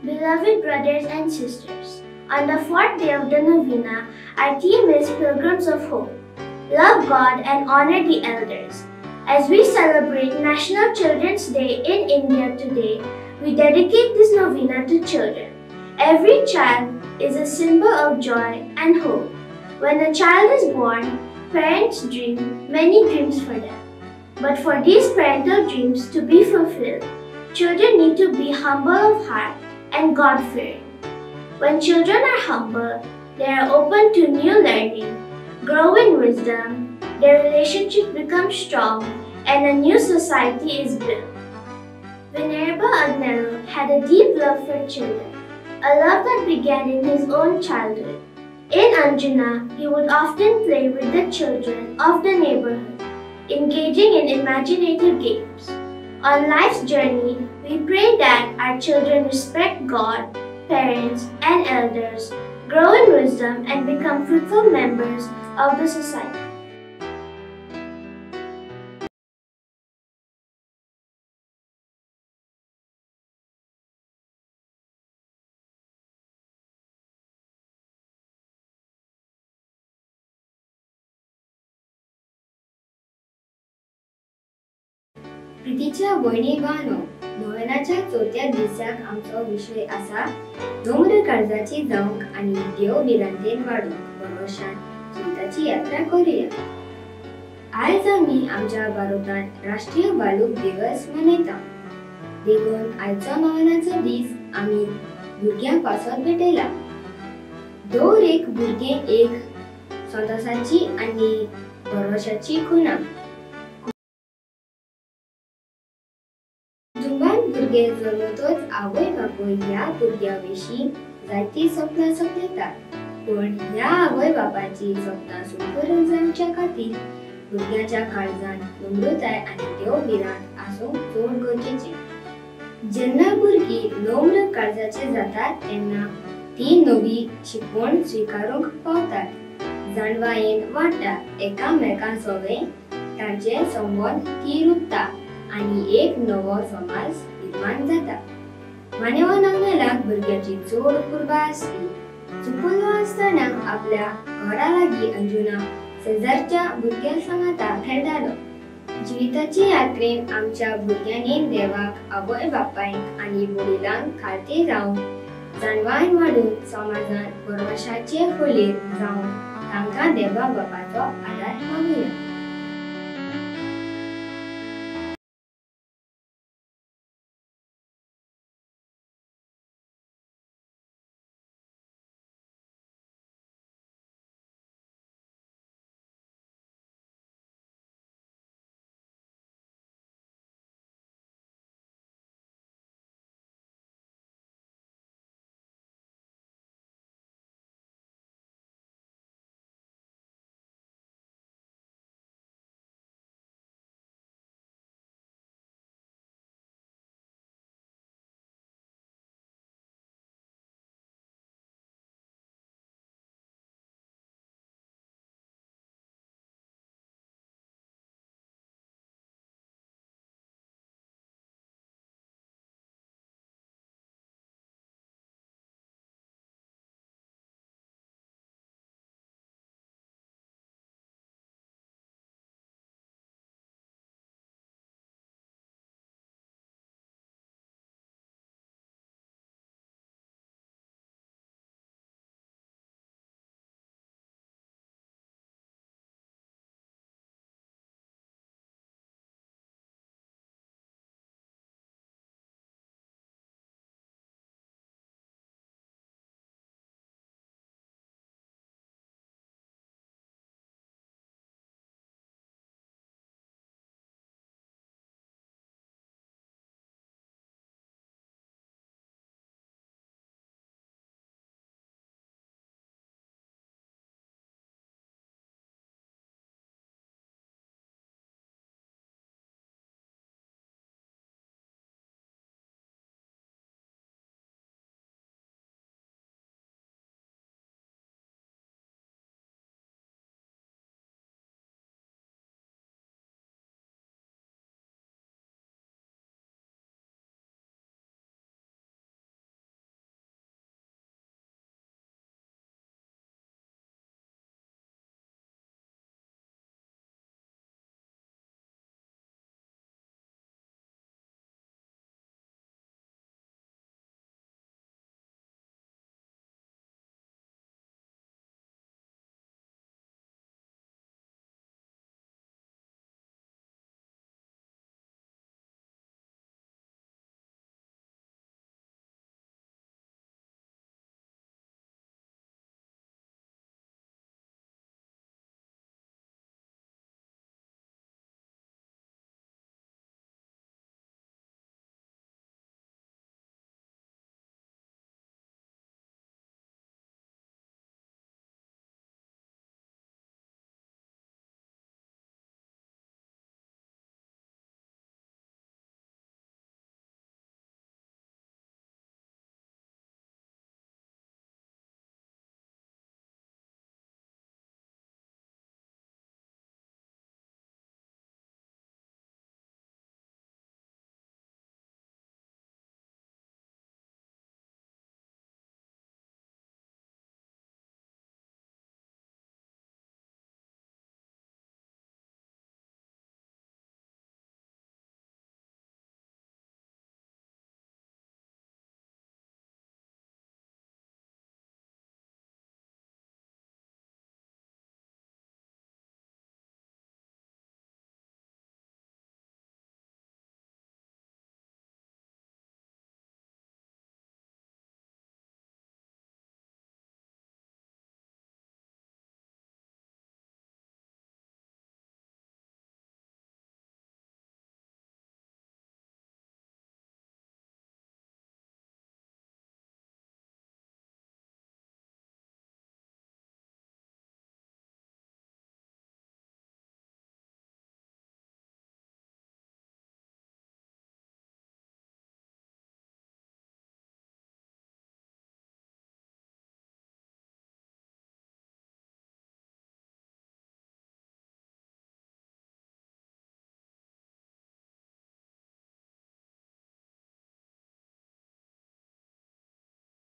Beloved brothers and sisters, on the fourth day of the novena, our theme is Pilgrims of Hope. Love God and honor the elders. As we celebrate National Children's Day in India today, we dedicate this novena to children. Every child is a symbol of joy and hope. When a child is born, parents dream many dreams for them. But for these parental dreams to be fulfilled, children need to be humble of heart and God-fearing. When children are humble, they are open to new learning, grow in wisdom, their relationship becomes strong, and a new society is built. Venerable Agnelo had a deep love for children, a love that began in his own childhood. In Anjuna, he would often play with the children of the neighborhood, engaging in imaginative games. On life's journey, we pray that our children respect God, parents, and elders, grow in wisdom, and become fruitful members of the society. प्रितीच्या भयणी भावांनो, नोवेनाच्या चवथ्या दिसाक आमचो विशय आसा नम्र काळजाची जावंक आनी देव भिरांतेन वाडूंक भरोशान जिविताची यात्रा करुया. आयज आमी आमच्या भारतांत राष्ट्रीय बालूक दिवस मनयता. देखून आयचो नोवेनाचो दीस आमी भुरग्यांक पासत भेटयला. दर एक भुरगें एक संतोशाची आनी भरोशाची खुणा. भुरगे जल्मतच आवय बापूय ह्या भुरग्या विशीं जायतीं सपनां सपयतात, पूण ह्या आवय बापायचीं सपनां सुपूर्ण जावच्या खातीर भुरग्याच्या काळजांत नम्रताय आनी देव भिरांत आसूंक चड गरजेचें. जेन्ना भुरगीं नम्र काळजाचीं जातात तेन्ना ती नवी शिकवण स्विकारूंक पावतात, जाणवायेन वाडटा, एकामेकां सवें तांचे संबंद थीर उरता आनी एक नवो समाज निर्माण जाता. मानेवान आग्नेलाक भुरग्याची चड कुरबा आसली. चुकलो आसतना आपल्या घरा लागीं अंजुना शेजारच्या भुरग्यां सांगाता खेळटालो. जिविताचे यात्रेन आमच्या भुरग्यांनी देवाक, आवय बापायक आनी वडिलांक खातीर रावन जाणवायन वाडून समाजांत भरवशाचे फुलेर जावन तांकां देवा बापाचो आदार मागुया.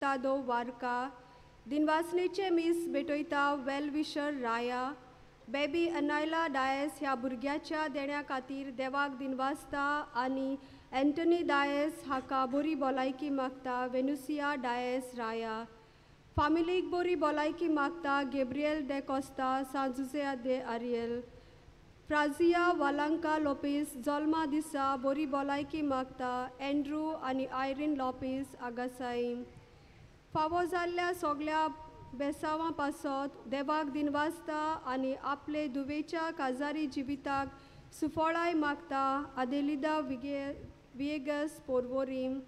तादो वारका दिनवासनेचे मीस भेटयता वेलविशर राया बेबी अनायला डायस ह्या भुरग्याच्या देण्या खातीर देवाक दिनवासता आनी एंटनी डायस हाका बरी भलायकी मागता वेनुसिया डायस राया फामिलीक बरी भलायकी मागता गेब्रियल दे कोस्ता सांजुजिया दे आरियल फ्राजिया वालांका लोपीस जल्मा दिसा बरी भलायकी मागता एंड्रू आनी आयरीन लोपीस आगासाई फावो जाल्ल्या सगल्या बेसांवां पासत देवाक दिनवासता आनी आपले धुवेच्या काजारी जिविताक सुफळाय मागता आदेलिदा विएगस पोरवोरीम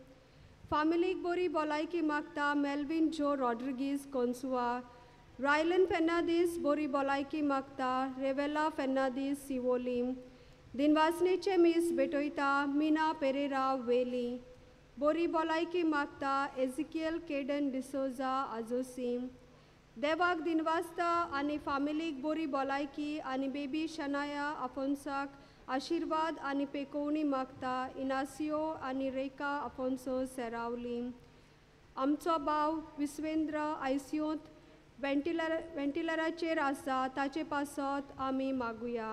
फामिलीक बरी भलायकी मागता मेल्विन जो रॉड्रिगीज कोन्सुआ रायलन फेर्नांदीस बरी भलायकी मागता रेवेला फेर्नांदीस सिवोलीम दिनवासनेचे मीस भेटयता मीना पेरेरा वेली बरी भलायकी मागता एजिकियल केडन डिसोजा आजोसीम देवाक दिनवासता आनी फामिलीक बरी भलायकी आनी बेबी शनाया आफोन्साक आशिर्वाद आनी पेकोवणी मागता इनासियो आनी रेखा आफोन्सो सेरावली आमचो भाव विस्वेंद्र आयसीयूंत वेंटिलराचेर आसा ताचे पासत आमी मागुया.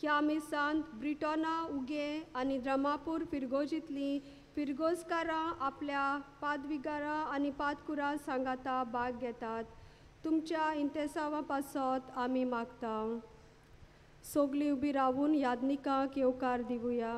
ह्या मिसांत ब्रिटोना उगे आनी द्रमापूर फिरगोजींतलीं फिरगोजकारां आपल्या पादविगारां आनी पादकुरां सांगाता भाग घेतात. तुमच्या इंतेसांवा पासत आमी मागता. सगलीं उबी रावून यादनिकांक येवकार दिवया.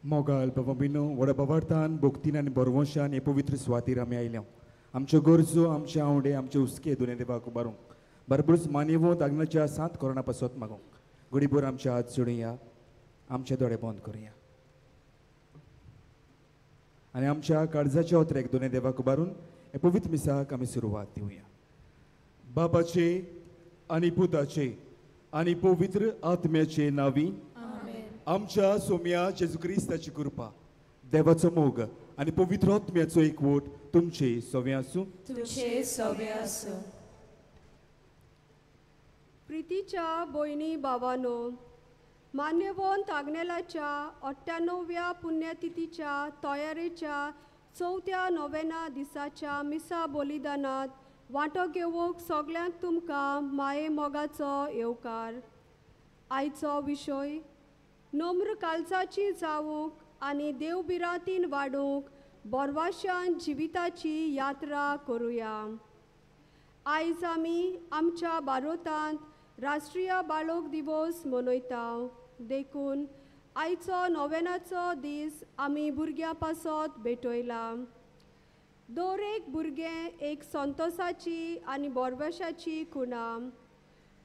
मोगाल बाबा व्हडा बाबार्थान भक्तीन आनी बरवंशान हे पवित्र सुवातीर आमी आयल्या. आमच्यो गरजो आमचे आवडे आमचे हुस्के दोने देवाक उबारूंक बरोबरूच मानेवंत आग्नाच्या सांत कोरोना पासत मागूंक घडीभर आमचे हात जोडुया, आमचे दोळे बंद करुया आनी आमच्या काळजाच्या ओत्रेक दोने देवाक उबारून हे पवित्र मिसाक आमी सुरवात दिवया. बाबाचे आनी पुताचे आनी पवित्र आत्म्याचे नांवी आमच्या सोम्या जेजू क्रिस्ताची कृपा, देवाचो मोग आनी पवित्र आत्म्याचो एकवट तुमचे सवे आसूं. तुमचे सवे आसूं. प्रितीच्या भयणी भावानो, मान्यवंत आग्नेलाच्या 98व्या पुण्यतिथीच्या तयारेच्या चवथ्या नोवेना दिसाच्या मिसा बलिदानांत वांटो घेवंक सगल्यांक तुमकां माये मोगाचो येवकार. आयचो विशय नम्र काळजाची जावंक आनी देवभिरांतीन वाडूंक बोरवाशान जिविताची यात्रा करुया. आयज आमी आमच्या भारतांत राष्ट्रीय बाळक दिवस मनयता, देखून आयचो नोवेनाचो दीस आमी भुरग्यां पासत भेटयला. दर एक भुरगें एक संतोसाची आनी बोरवेशाची खुणा.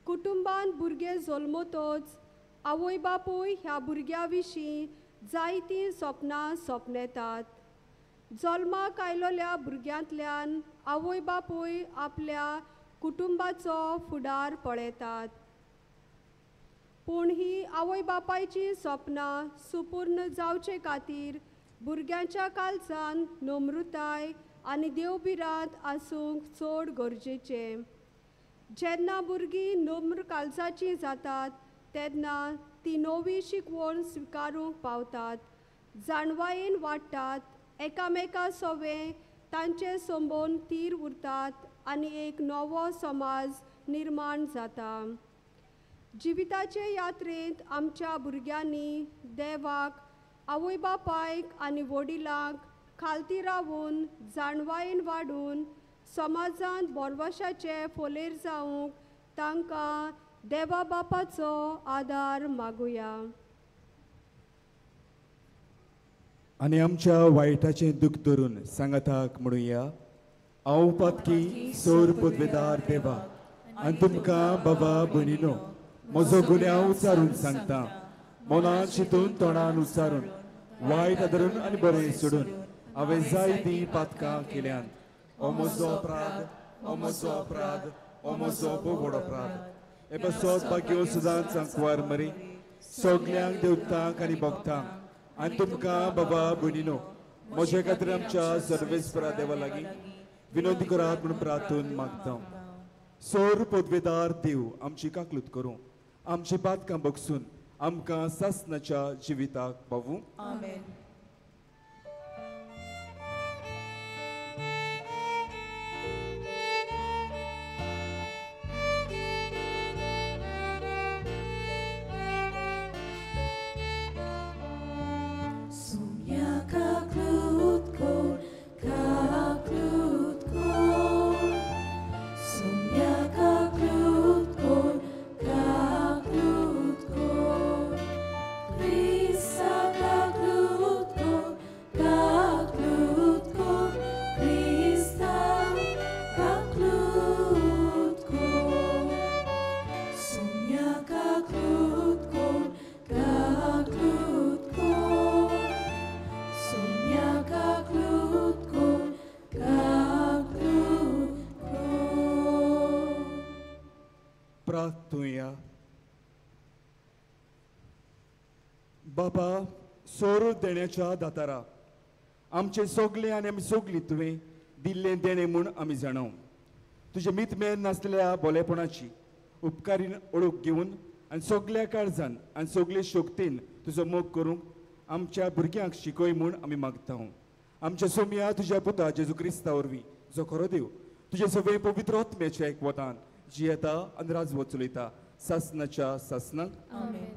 कुटुंबान भुरगें जल्मतच आवय बापूय ह्या भुरग्या विशीं जायतीं सपनां सपनेतात. जल्माक आयलोल्या भुरग्यांतल्यान आवय बापूय आपल्या कुटुंबाचो फुडार पळयतात. पूण ही आवय बापायची सपनां सुपूर्ण जावचे खातीर भुरग्यांच्या काळजान नम्रताय आनी देवभिरांत आसूंक चड गरजेचें. जेन्ना भुरगीं नम्र काळजाचीं जातात तेन्ना ती नवी शिकवण स्विकारूंक पावतात, जाणवायेन वाडटात, एकामेका सोवें तांचे संबंद थीर उरतात आनी एक नवो समाज निर्माण जाता. जिविताचे यात्रेंत आमच्या भुरग्यांनी देवाक, आवय बापायक आनी वडिलांक खालती रावून जाणवायेन वाडून समाजांत बोरवशाचे फोलेर जावंक तांकां देवा बापाचो आदार मागुया. आनी आमच्या वायटाचें दुख धरून सांगाताक म्हणुया, हांव पातकी सोर पदवेदार देवा आनी तुमकां बाबा भयणीनो म्हजो गुन्यांव उच्चारून सांगता. मनान चिंतून तोंडान उच्चारून वायट आदरून आनी बरें सोडून हांवें जायतीं पातकां केल्यांत. ओ म्हजो अपराध, ओ म्हजो अपराध, ओ म्हजो भोव व्हड अपराध. हे पासत भाग्यो सदांच सांकवार मरी सगल्यांक देवतांक आनी भक्तांक आनी तुमकां बाबा भयणीनो म्हजे खातीर आमच्या सर्वेस्परा देवा लागीं विनंती करात म्हूण प्रार्थून मागता. सोर पदवेदार देव आमची काकलूत करूं, आमची पातकां बगसून आमकां सासनाच्या जिविताक पावूं. आमेन. बाबा सोरो देण्याच्या दातारा आमचे सगळे आनी आमी सगळीं तुवें दिल्लें देणें म्हूण आमी जाणाव. तुजे मितमेर नासलेल्या बोलेपणाची उपकारीन ओळख घेवन आनी सगल्या काळजान आनी सगळे शक्तीन तुजो मोग करूंक आमच्या भुरग्यांक शिकय म्हूण आमी मागता. आमच्या सोमया तुज्या पुता जेजू क्रिस्ता वरवीं जो खरो देव तुजे सगळे पवित्र आत्म्याच्या एकवटान जियेता आनी राजवट चलयता सासनाच्या सासनाक. आमेन.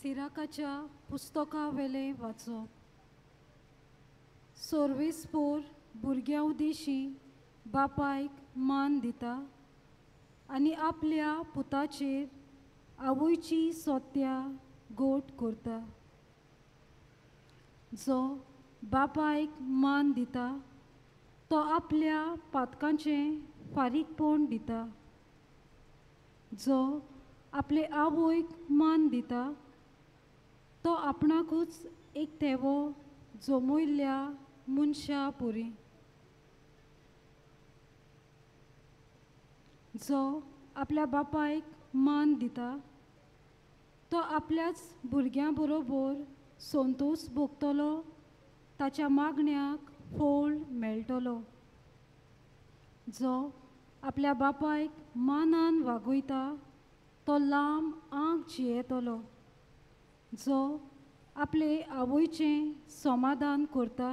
सिराकाच्या पुस्तकावेलें वाचप. सोर्वेसपोर भुरग्यां उदेशी बापायक मान दिता आनी आपल्या पुताचेर आवयची सोत्या गोट करता. जो बापायक मान दिता तो आपल्या पातकांचें फारीकपण दिता. जो आपले आवयक मान दिता तो आपणाकूच एक तेवो जमयल्ल्या मनशा पुरी. जो आपल्या बापायक मान दिता तो आपल्याच भुरग्यां बरोबर संतोष भोगतलो, ताच्या मागण्याक फळ मेळटलो. जो आपल्या बापायक मानान वागयता तो लांब आंग जियेतलो. जो आपले आवयचें समाधान करता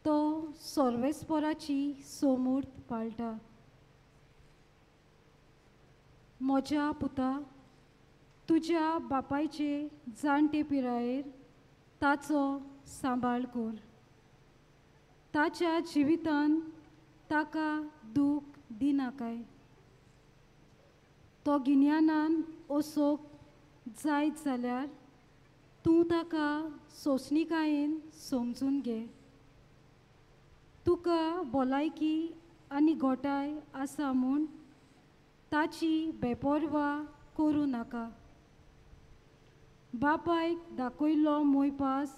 तो सर्वेस्पराची सोमूर्त पाळटा. म्हज्या पुता, तुज्या बापायचे जाणटे पिरायेर ताचो सांबाळ कर. ताच्या जिवितान ताका दूख दिनाकाय. तो गिन्यानान ओसोक जायत जाल्यार तूं ताका सोंसणीकायेन समजून घे. तुका भलायकी आनी घोटाय आसा म्हूण ताची बेपर्वा करूं नाका. बापायक दाखयल्लो मोयपास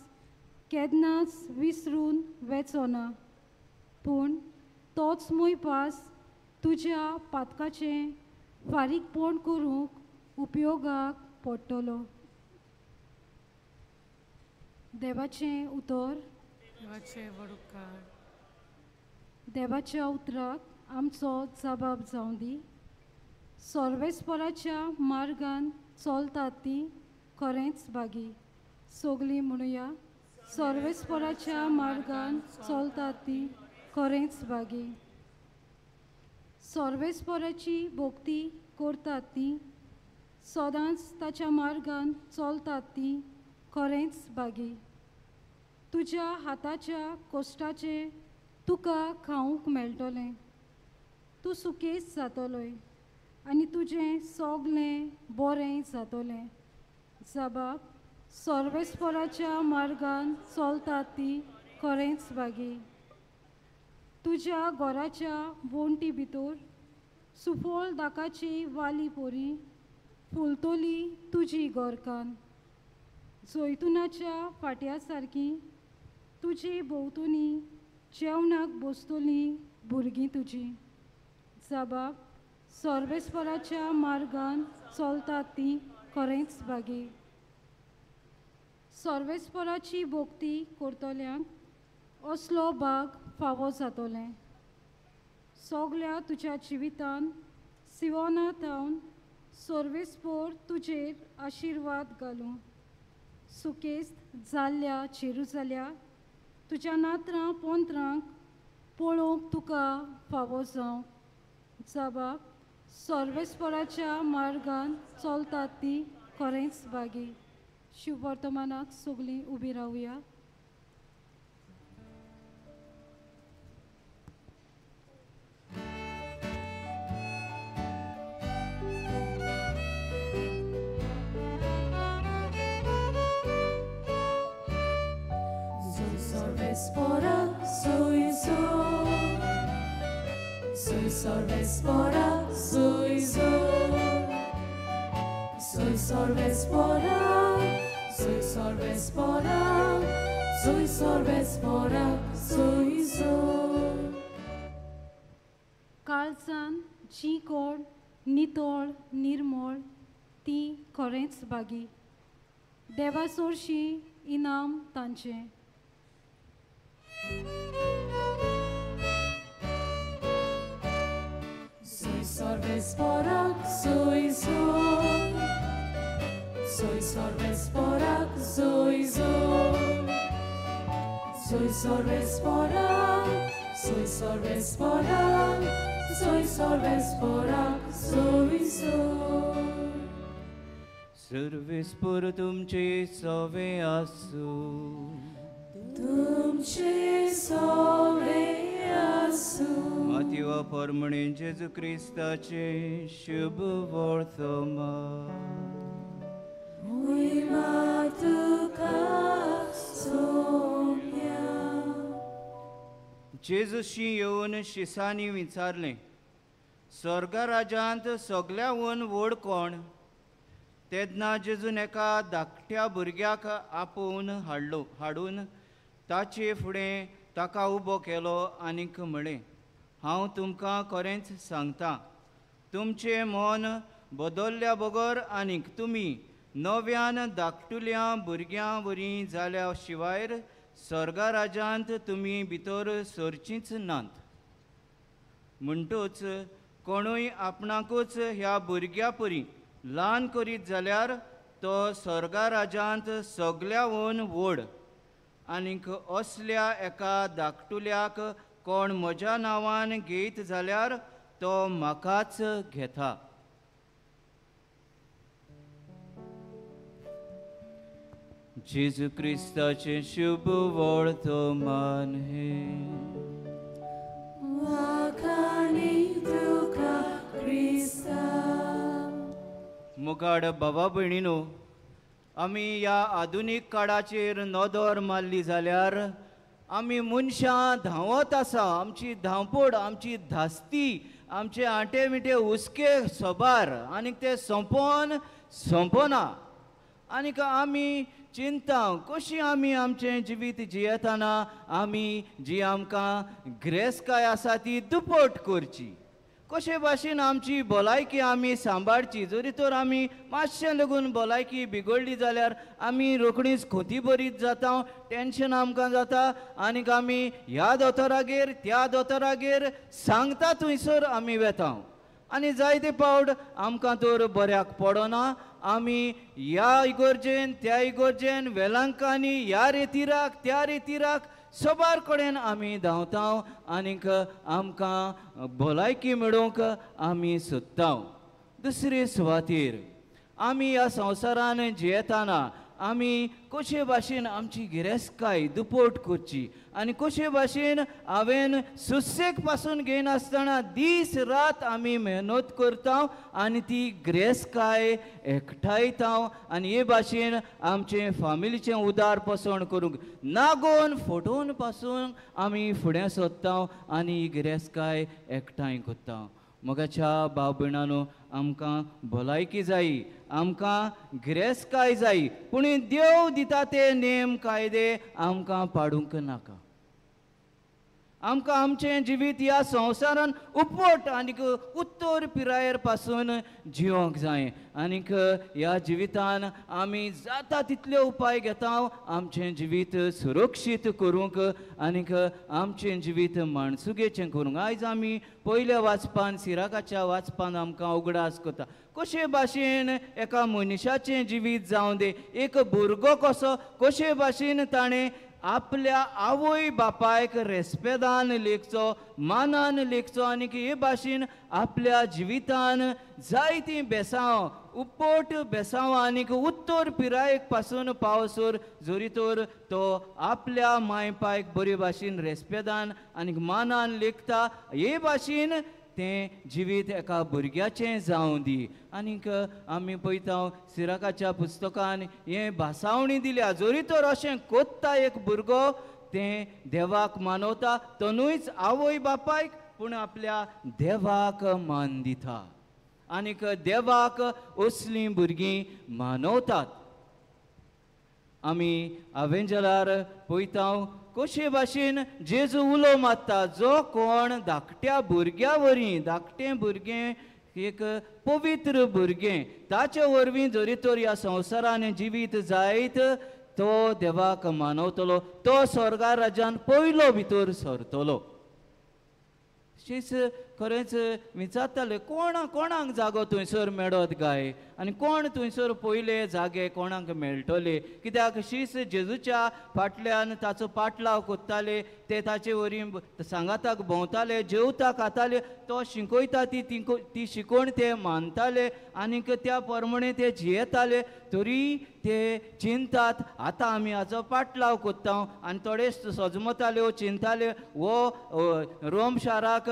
केन्नाच विसरून वेचो ना, पूण तोच मोयपास तुज्या पातकाचें फारीकपण करूंक उपयोगाक पडटलो. देवाचें उतर. देवाच्या उतराक आमचो जबाब जावं दी. सर्वेस्पराच्या मार्गान चलतात ती खरेंच भागी. सगलीं म्हणुया, सर्वेस्पराच्या मार्गान चलतात ती खरेंच भागी. सर्वेस्पराची भक्ती करतात ती सदांच ताच्या मार्गान चलतात ती खरेंच भागी. तुज्या हाताच्या कश्टाचें तुका खावंक मेळटलें. तूं सुकेच जातलोय आनी तुजें सगलें बरें जातलें. जबाब सर्वेस्पराच्या मार्गान चलतात ती खरेंच भागी. तुज्या घराच्या वण्टी भितर सुफळ दाकाची वाली पोरी फुलतली तुजी घरकान्न. जैतुनाच्या फाट्या सारकी तुजी भोंवतणी जेवणाक बसतली भुरगीं तुजी. जबाब सर्वेस्पराच्या मार्गान चलतात ती खरेंच भागी. सर्वेस्पराची भक्ती करतल्यांक असलो भाग फावो जातलें. सगल्या तुज्या जिवितान सिवोना थावन सर्वेस्पोर तुजेर आशिर्वाद घालूं. सुकेस्त जाल्ल्या जेरुजाल्या तुज्या नात्रां पोंत्रांक पळोवंक तुका फावो जावं. जबाब सर्वेस्पराच्या मार्गान चलतात ती खरेंच भागी. शिववर्तमानाक सगलीं उबी रावया. Sorvespora, soy soy sorvespora, soy sorvespora, soy sorvespora, soy soy. काळजान जी कोण नितळ निर्मळ ती खरेंच भागी. देवा सोरशी इनाम तांचें. Sorvespora, soy soy. Soy sorvespora, soy soy. Soy sorvespora, soy sorvespora, soy sorvespora, soy soy. सर्वेस्पोर तुमचे सवे आसू. तुमचे सवे आसू. मातयो परमणे जेजू क्रिस्ताचे शुभ वर्तमान. मोहिमा तुका सोम्या. जेजूशी येवन शिसांनी विचारलें, स्वर्गा राजांत सगल्याहून व्हड कोण? तेन्ना जेजून एका धाकट्या भुरग्याक आपोवन हाडून ताचे फुडें ताका उबो केलो आनीक म्हळें, हांव तुमकां खरेंच सांगता, तुमचें मन बदल्ल्या बगर आनीक तुमी नव्यान धाकटुल्या भुरग्यां वरी जाल्या शिवाय स्वर्गा राजांत तुमी भितर सरचींच नात. म्हणटूच कोणूय आपणाकूच ह्या भुरग्या परी ल्हान करीत जाल्यार तो स्वर्गा राजांत सगल्याहून व्हड. आनीक असल्या एका धाकटुल्याक कोण म्हज्या नांवान घेयत जाल्यार तो म्हाकाच घेता. जेजू क्रिस्ताचें शुभ वर्तमान हें. मुखार बाबा भयणीनो, आमी ह्या आधुनीक काळाचेर नदर मारली जाल्यार आमी मनशां धांवत आसा. आमची धांवपळ, आमची धास्ती, आमचे आंटे मिटे हुस्के सबार आनीक ते सोंपोन सोंपना. आनीक आमी चिंता कशी आमी आमचें जिवीत जियेतना आमी जी आमकां ग्रेसकाय आसा ती दुपट करची, कशे भाशेन आमची भलायकी आमी सांबाळची. जरी तर आमी मातशें लागून भलायकी बिगडली जाल्यार आमी रोखडीच खोती बरीच जाता, टेंशन आमकां जाता आनीक आमी ह्या दोतोरागेर त्या दोतोरागेर सांगता थंयसर आमी वेता आनी जायते पावट आमकां तर बऱ्याक पडना. आमी ह्या इगोर्जेन त्या इगोर्जेन वेलांकांनी ह्या रेतिराक त्या रेतिराक सबार कडेन आमी धांवता आनीक आमकां भलायकी मेळोवंक आमी सोदता. दुसरे सुवातेर आमी ह्या संवसारान जियेतना आमी कशे भाशेन आमची गिरेस्तकाय दुपोट करची आनी कशे भाशेन हांवें सुसेग पासून घेयनासतना दीस रात आमी मेहनत करता आनी ती गिरेस्तकाय एकठांयता आनी हे भाशेन आमचें फामिलीचें उदार पसण करूंक नागोवन फटोवन पासून आमी फुडें सोदता आनी ही गिरेस्तकाय एकठांय करता. मोगाच्या भाव भयणानो, आमकां भलायकी जायी, आमकां गिरेस्तकाय जायी, पूण देव दिता ते नेम कायदे आमकां पाडूंक नाका. आमकां आमचें जिवीत ह्या संवसारान उपट आनीक उत्तर पिरायेर पासून जिवंक जाय आनीक ह्या जिवितान आमी जाता तितले उपाय घेता आमचें जिवीत सुरक्षीत करूंक आनीक आमचें जिवीत माणसुगेचें करूंक. आयज आमी पयल्या वाचपान सिराकाच्या वाचपान आमकां उगडास करता कशे भाशेन एका मनशाचें जिवीत जावं दे, एक भुरगो कसो कशे भाशेन ताणें आपल्या आवय बापायक रेस्पेदान लेखचो, मानान लेखचो आनीक हे भाशेन आपल्या जिवितान जायतीं बेसांव उपट बेसांव आनीक उत्तर पिरायेक पासून पावसर जरी तर तो आपल्या माय पायक बरे भाशेन रेस्पेदान आनीक मानान लेखता, हे भाशेन तें जिवीत एका भुरग्याचें जावं दी. आनीक आमी पळयता सिराकाच्या पुस्तकान हें भासावणी दिल्या, जरी तर अशें कोत्ता एक भुरगो तें देवाक मानवता, तो न्हूच आवय बापायक पूण आपल्या देवाक मान दिता आनीक देवाक असलीं भुरगीं मानवतात. आमी आवेंजलार पळयता कशे भाशेन जेजू उलो मारता, जो कोण धाकट्या भुरग्या वरी, धाकटें भुरगें एक पवित्र भुरगें ताचे वरवीं जरी तर ह्या संवसारान जिवीत जायत तो देवाक मानवतलो, तो स्वर्गा राज्यान पयलो भितर सरतलो. शीस खरेंच विचारताले कोणा कोणाक जागो थंयसर मेळत काय आनी कोण थंयसर पयले जागे कोणाक मेळटले, कित्याक शीस जेजूच्या फाटल्यान ताचो पाटलाव कोत्ताले, ते ताचे वरी सांगाताक भोंवताले, जेवता खाताले, तो शिकयता ती ती शिकोवण ते मानताले आनीक त्या प्रमाणे ते जियेताले. तरी ते चिंतात आतां आमी हाचो पाटलाव कोत्ता आनी थोडे सजमताल्यो चिंताले वो रोम शाराक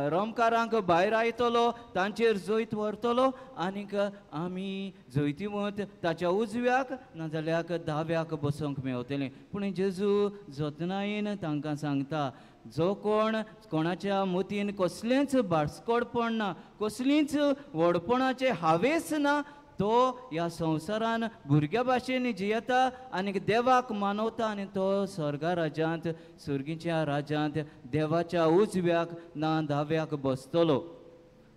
रोमकारांक भायर आयतलो, तांचेर जैत व्हरतलो आनीक आमी जैतिवंत ताच्या उजव्याक नाजाल्यार दाव्याक बसोंक मेवतलें. पूण जेजू जतनायेन तांकां सांगता, जो कोण कोणाच्या मतीन कसलेंच बाळस्कोडपण ना, कसलींच व्हडपणाचें हावेस ना, तो ह्या संवसारान भुरग्या भाशेन जियेता आनी देवाक मानवता आनी तो स्वर्गा राज्यांत सुर्गीच्या राज्यांत देवाच्या उजव्याक ना दाव्याक बसतलो.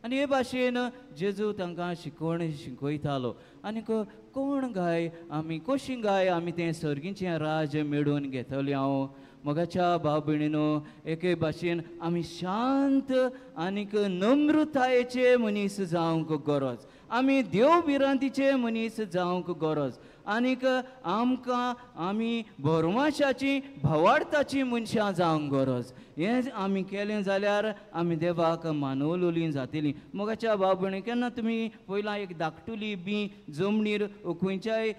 आनी हे भाशेन जेजू तांकां शिकवण शिकयतालो. आनीक कोण गाय आमी कशी गाय आमी तें सर्गीचें राज्य मेळोवन घेतलें हांव. मोगाच्या भाव भयणीनो, एके भाशेन आमी शांत आनीक नम्रतायेचे मनीस जावंक गरज, आमी देव भिरांतीचे मनीस जावंक गरज आनीक आमकां आमी भरमाशाची भावार्थाची मनशां जावंक गरज. हें आमी केलें जाल्यार आमी देवाक मानवलोली जातली. मोगाच्या भाव भयणी, केन्ना तुमी पयला एक धाकटुली बी जमनीर खंयच्याय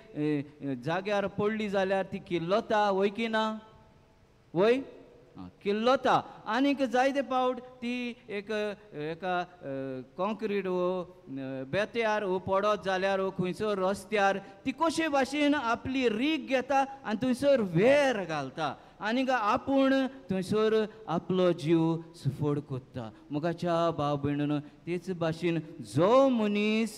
जाग्यार पडली जाल्यार ती किल्लता वय की ना? वय किल्लता. आनीक जायते पावट ती एक एका कॉंक्रीट वो बेत्यार वो पडत जाल्यार वो खंयसर रस्त्यार ती कशे भाशेन आपली रीग घेता आनी थंयसर वेर घालता आनीक आपूण थंयसर आपलो जीव सुफोड कोत्ता. मोगाच्या भाव भयणीनो, तेच भाशेन जो मनीस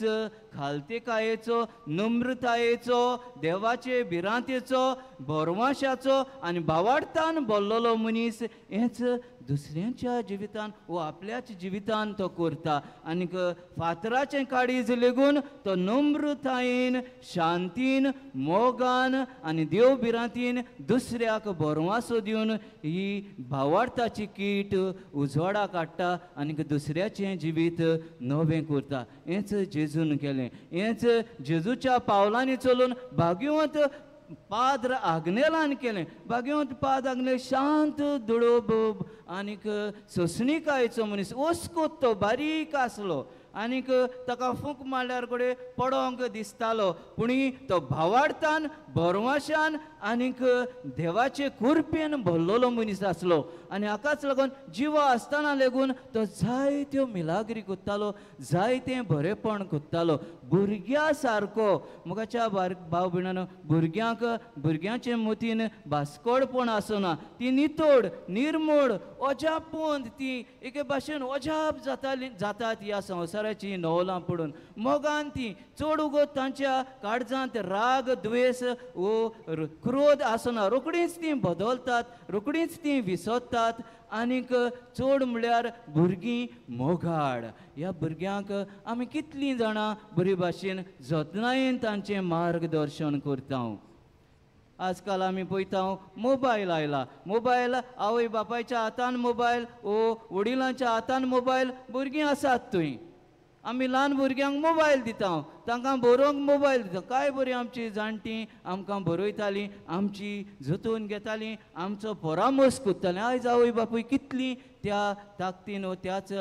खालतेकायेचो, नम्रतायेचो, देवाचे भिरांतेचो, भरमाशाचो आनी भावार्थान भरलेलो मनीस हेंच दुसऱ्यांच्या जिवितान वो आपल्याच जिवितान तो करता आनीक फातराचें काळीज लेगून तो नम्रतायेन, शांतीन, मोगान आनी देव भिरांतीन दुसऱ्याक भरवासो दिवन ही भावार्थाची कीट उजवाडा काडटा आनीक दुसऱ्याचें जिवीत नवें करता. हेंच जेजून केलें. हेंच जेजूच्या पावलांनी चलून भाग्यवंत पाद्र आग्नेलान केलें. भाग्यवंत पाद्र आग्नेल शांत दुडोब आनीक सोंसणीकायेचो मनीस, ओस्कोत तो बारीक आसलो आनीक ताका फूंक मारल्यार कडेन पडोंक दिसतालो, पूण तो भावार्थान, भरवाशान आनीक देवाचे कृपेन भरलेलो मनीस आसलो आनी हाकाच लागून जिवा आसतना लेगून तो जायत्यो मिलाग्री कोत्तालो, जायतें बरेपण कोत्तालो. भुरग्या सारको. मोगाच्या भाव भयणानो, भुरग्यांक भुरग्यांचे मतीन भास्कोडपण आसना, ती नितोड निर्मोड अजापंत, ती एके भाशेन अजाप जाताली जातात ह्या संवसाराची नवलां पडून. मोगान ती चड उगत तांच्या काळजांत राग, द्वेस वो क्रोध आसना, रोखडीच ती बदलतात, रोखडीच ती विसरतात आनीक चड म्हळ्यार भुरगीं मोगाड. ह्या भुरग्यांक आमी कितलीं जाणां बरे भाशेन जतनायेन तांचें मार्गदर्शन करता. आजकाल आमी पळयता मोबायल आयला, मोबायल आवय बापायच्या हातान मोबायल वो वडिलांच्या हातान मोबायल, भुरगीं आसात थंय. आमी ल्हान भुरग्यांक मोबायल दिता, तांकां बरोवंक मोबायल दिता. काय बरी आमची जाणटीं आमकां बरयतालीं, आमची जतोवन घेतालीं, आमचो परामर्श करतालीं. आयज आवय बापूय कितलीं त्या ताकदीन वो त्याच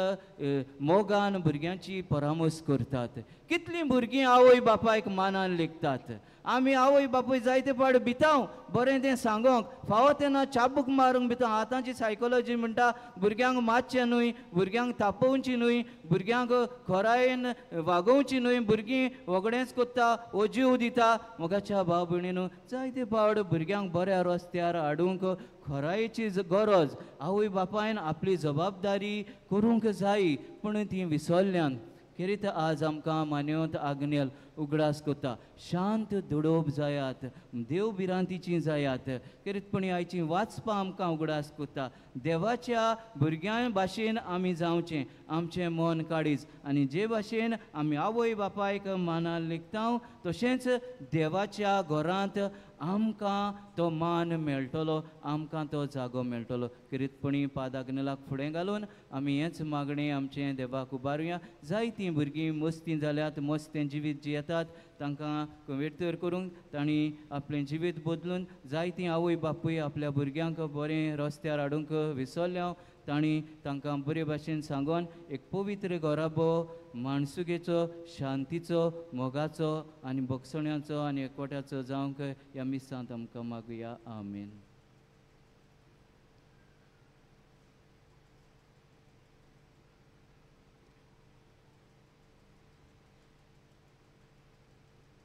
मोगान भुरग्यांची परामर्श करतात. कितलीं भुरगीं आवय बापायक मानान लेखतात. आमी आवय बापूय जायते फावट भिताव बरें तें सांगोंक, फावो तेन्ना चाबूक मारूंक भिताव. आतांची सायकोलॉजी म्हणटा भुरग्यांक मारचें न्हय, भुरग्यांक तापोवची न्हय, भुरग्यांक खोरायेन वागोवची न्हय, भुरगीं वगडेंच कोत्ता वो जीव दिता. मोगाच्या भाव भयणीनू, जायते फावट भुरग्यांक बऱ्या रस्त्यार हाडूंक खोरायेची गरज आवय बापायन आपली जबाबदारी करूंक जाय, पूण ती विसरल्यान. खेरीत आज आमकां मान्यवंत आग्नेल उगडास कोता, शांत दुडोब जायात, देव भिरांतीची जायात. खेरीतपणी आयची वाचपां आमकां उगडास कोता, देवाच्या भुरग्यां भाशेन आमी जावचें, आमचें मन काडीच आनी जे भाशेन आमी आवय बापायक मानान लेखता तशेंच देवाच्या घरांत आमकां तो मान मेळटलो, आमकां तो जागो मेळटलो. खेरीतपणी पाद आग्नेलाक फुडें घालून आमी हेंच मागणें आमचें देवाक उबारुया. जायतीं भुरगीं मस्ती जाल्यात, मस्तें जिवीत जियेतात, तांकां वेटर करूंक तांणी आपलें जिवीत बदलून जायतीं आवय बापूय आपल्या भुरग्यांक बरें रस्त्यार हाडूंक विसरल्या, तांणी तांकां बरे भाशेन सांगून एक पवित्र घराबो, माणसुगेचो, शांतीचो, मोगाचो आनी भोगसण्याचो आनी एकवट्याचो जावंक ह्या मिसांत आमकां मागुया. आमेन.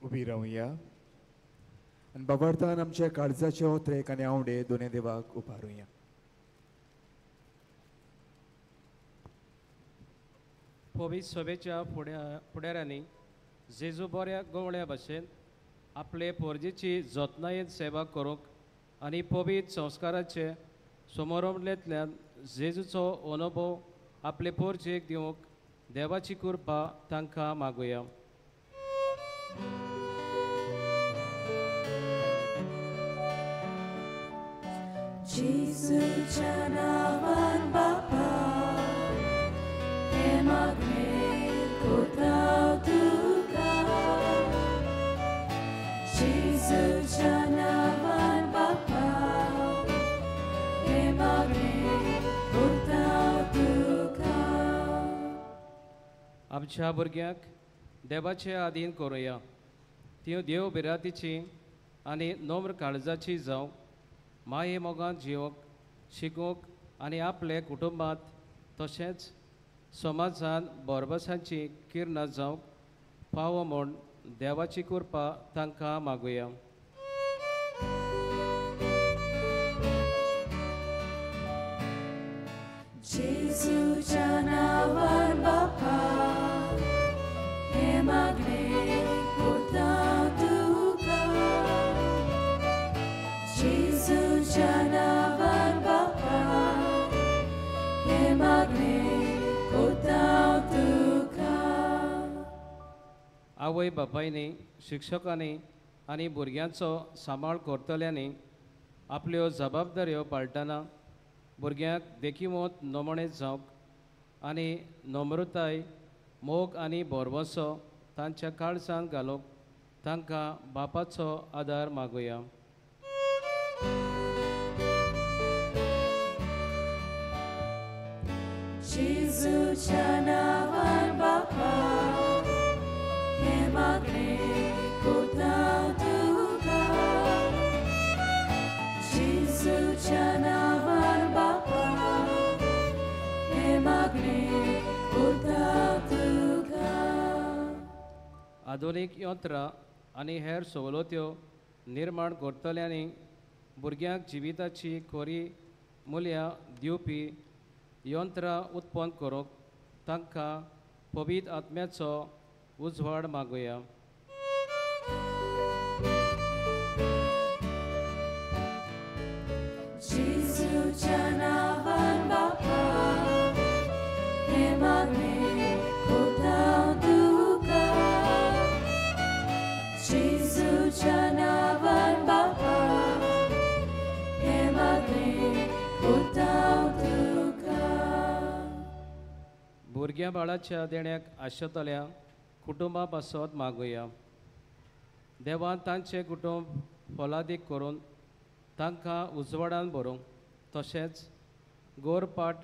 उबी रावया आनी बाबार्थान आमच्या काळजाचे ओत्रेक आनी आवडे दोने देवाक उबारुया. पवित्र सभेच्या फुडाऱ्यांनी जेजू बऱ्या गवळ्या भाशेन आपले पोरजेची जतनायेन सेवा करूंक आनी पवित्र संस्काराचे समोरंतल्यान जेजूचो अनुभव आपले पोरजेक दिवंक देवाची कृपा तांकां मागुया. जेजूच्या नांवान बापा हें मागणें कोता तुका. जेजूच्या नांवान बापा हें मागणें कोता तुका. आमच्या भुरग्यांक देवाचे आधीन करुया. त्यो देव बिरातीची आनी नम्र काळजाची जावं माये मोगान जिवंक शिकूंक आनी आपले कुटुंबांत तशेंच समाजान बोरबसांची किरणां जावंक फावो म्हूण देवाची कृपा तांकां मागुया. जेजूच्या नांवान बापा हें मागणें कोता तुका. जेजूच्या नांवान बापा हें मागणें कोता तुका. आवय बापायनी शिक्षकांनी आनी भुरग्यांचो सांबाळ करतल्यांनी आपल्यो जबाबदाऱ्यो पाळटना भुरग्यांक देखिवंत नमणे जावंक आनी नम्रताय मोग आनी भरवंसो तांच्या काळजांत घालूंक तांकां बापाचो आदार मागुया. जेजूच्या नांवान बापा हें मागणें कोता तुका. जेजूच्या नांवान बापा हें मागणें कोता तुका. आधुनीक यंत्रां आनी हेर सवलत्यो निर्माण करतल्यांनी भुरग्यांक जिविताची खरी मुल्यां दिवपी यंत्रां उत्पन्न करूंक तांकां पवित्र आत्म्याचो उजवाड मागुया. जेजूच्या नांवान बापा हें मागणें कोता तुका. जेजूच्या नांवान बापा हें मागणें कोता तुका. भुरग्यां बाळाच्या देण्याक आशेतल्या कुटुंबा पासत मागुया. देवान तांचें कुटुंब फलादीक करून तांकां उजवाडान भरूंक तशेंच गोरपाट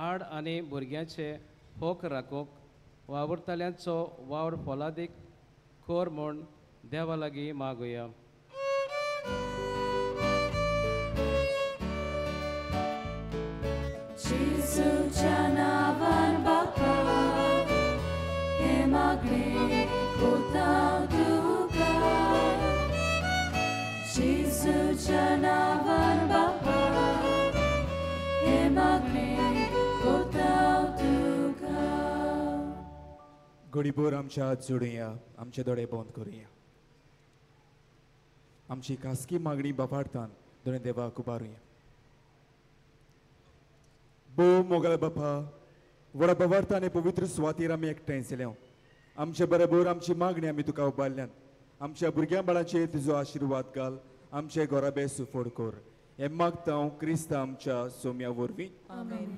आड आनी भुरग्यांचे हक राखूंक वावुरतल्यांचो वावर फलादीक कर म्हूण देवा लागीं मागुया. जेजूच्या नांवान बापा हें मागणें कोता तुका. जेजूच्या नांवान बापा हें मागणें कोता तुका. घडीभर आमच्या हात जोडुया, आमचे दोळे बंद करुया. आमची खासगी मागणी बापार्थान दोणे देवाक उबारुया. भोव मोगल बापा, व्हडा बाबार्थान हे पवित्र सुवातेर आमी एकठांय जाल्या. आमचे बरोबर आमची मागणी आमी तुका उबारल्यान. आमच्या भुरग्यां बाळाचेर तुजो आशिर्वाद घाल, आमचे घराबे सुफोड कर. हें मागता हांव क्रिस्ता आमच्या सोम्या वरवीं. आमेन.